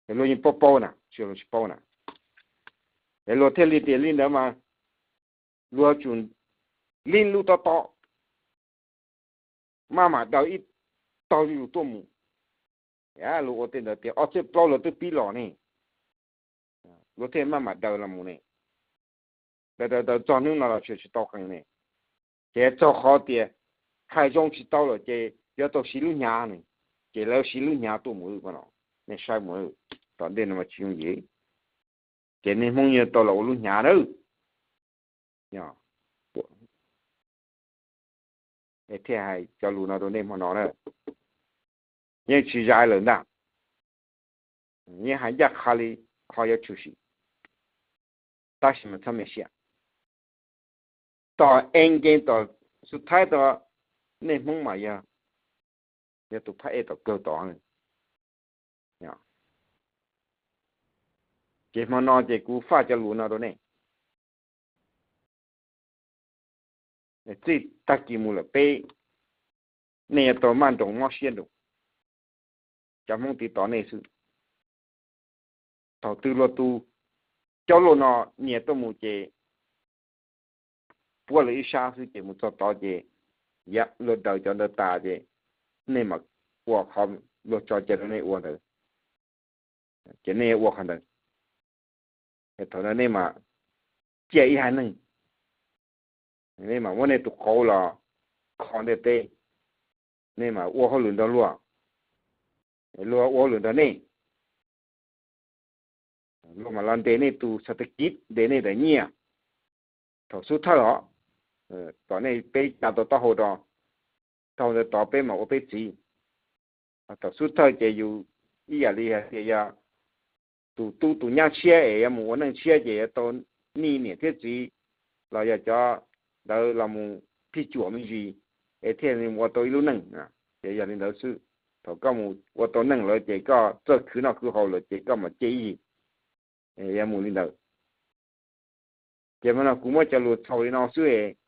Es luag yeej paub paub na, tsis yog luag tsis paub na. Es luag thiaj li tias li ntawd mas luag tsum li lub tob tob, maj mam daws ib tog zuj zus tuaj mus. Luag ua tej ntawd tias ob txhiab plaub luag twb pib los ne, luag thiaj maj mam daws los mus ne. Daws daws daws txog hnub no los tseem tsis tau qees ne. Ces txog qhov tias hais zoo tsis tau lawm ces yuav tau siv lub hnyav ne, ces lawv siv lub hnyav tuaj mus no. Nej saib mus, tom ntej no mas tsis yooj yim, ces nej Hmoob yeej tau los ua lub hnyav na. Es thiaj hais cov lus no rau nej hmo no na. Yeej tsis zais lawm ntag, yeej hais ncaj qha li qhov yuav tshwm sim, tab sis mas txhob me siab. Tom ev nkees tom xub thaib tod, nej Hmoob mas yog, yog tus phab ej tom kawg tod. Ces hmo no ces kuv faj cov lus no rau nej. Txij tag kis mus lawm peb, nej yuav tau maj nroos mob siab nroos, cov Hmoob tiv tod nej xwb. Thaum twg luag tus coj luaj no nyias tuaj mus ces puab lawv ib sab xwb, ces mus txog tod ces luag daws cov ntawd tas ces nej mam ua qhov luag tso cai rau nej ua ntawd, ces nej ua qhov ntawd. Thaum ntawd nej mam ciaj ib haiv neeg, nej mam muab nej tus qauv los kho ntiaj teb, nej mam ua hauj lwm nrog luag, luag ua hauj lwm nrog nej. Luag mam los ntes nej tus xav tas kiv, ntes nej daim nyiaj thaum xub thawj os, kom nej peb tsa tau taub hau rau, taub hau ntawd tod peb mam ua peb txiv. Thaum xub thawj ces yus ib yam li hais tias yog tus tub tus nyab tshiab es yuav mus ua neej tshiab ces yuav tau nij niam thiab txiv los yog cov ntawd los mus phij cuam me ntsis es thiaj li ua tau ib lub neej. Ces yog li ntawd xwb, thaum koj mus ua tau neej lawm ces koj txawj khwv noj khwv haus lawm ces koj mam cia ib yig yuav mus li ntawd. Ces mas no kuv muab cov lus txhaum li no xwb,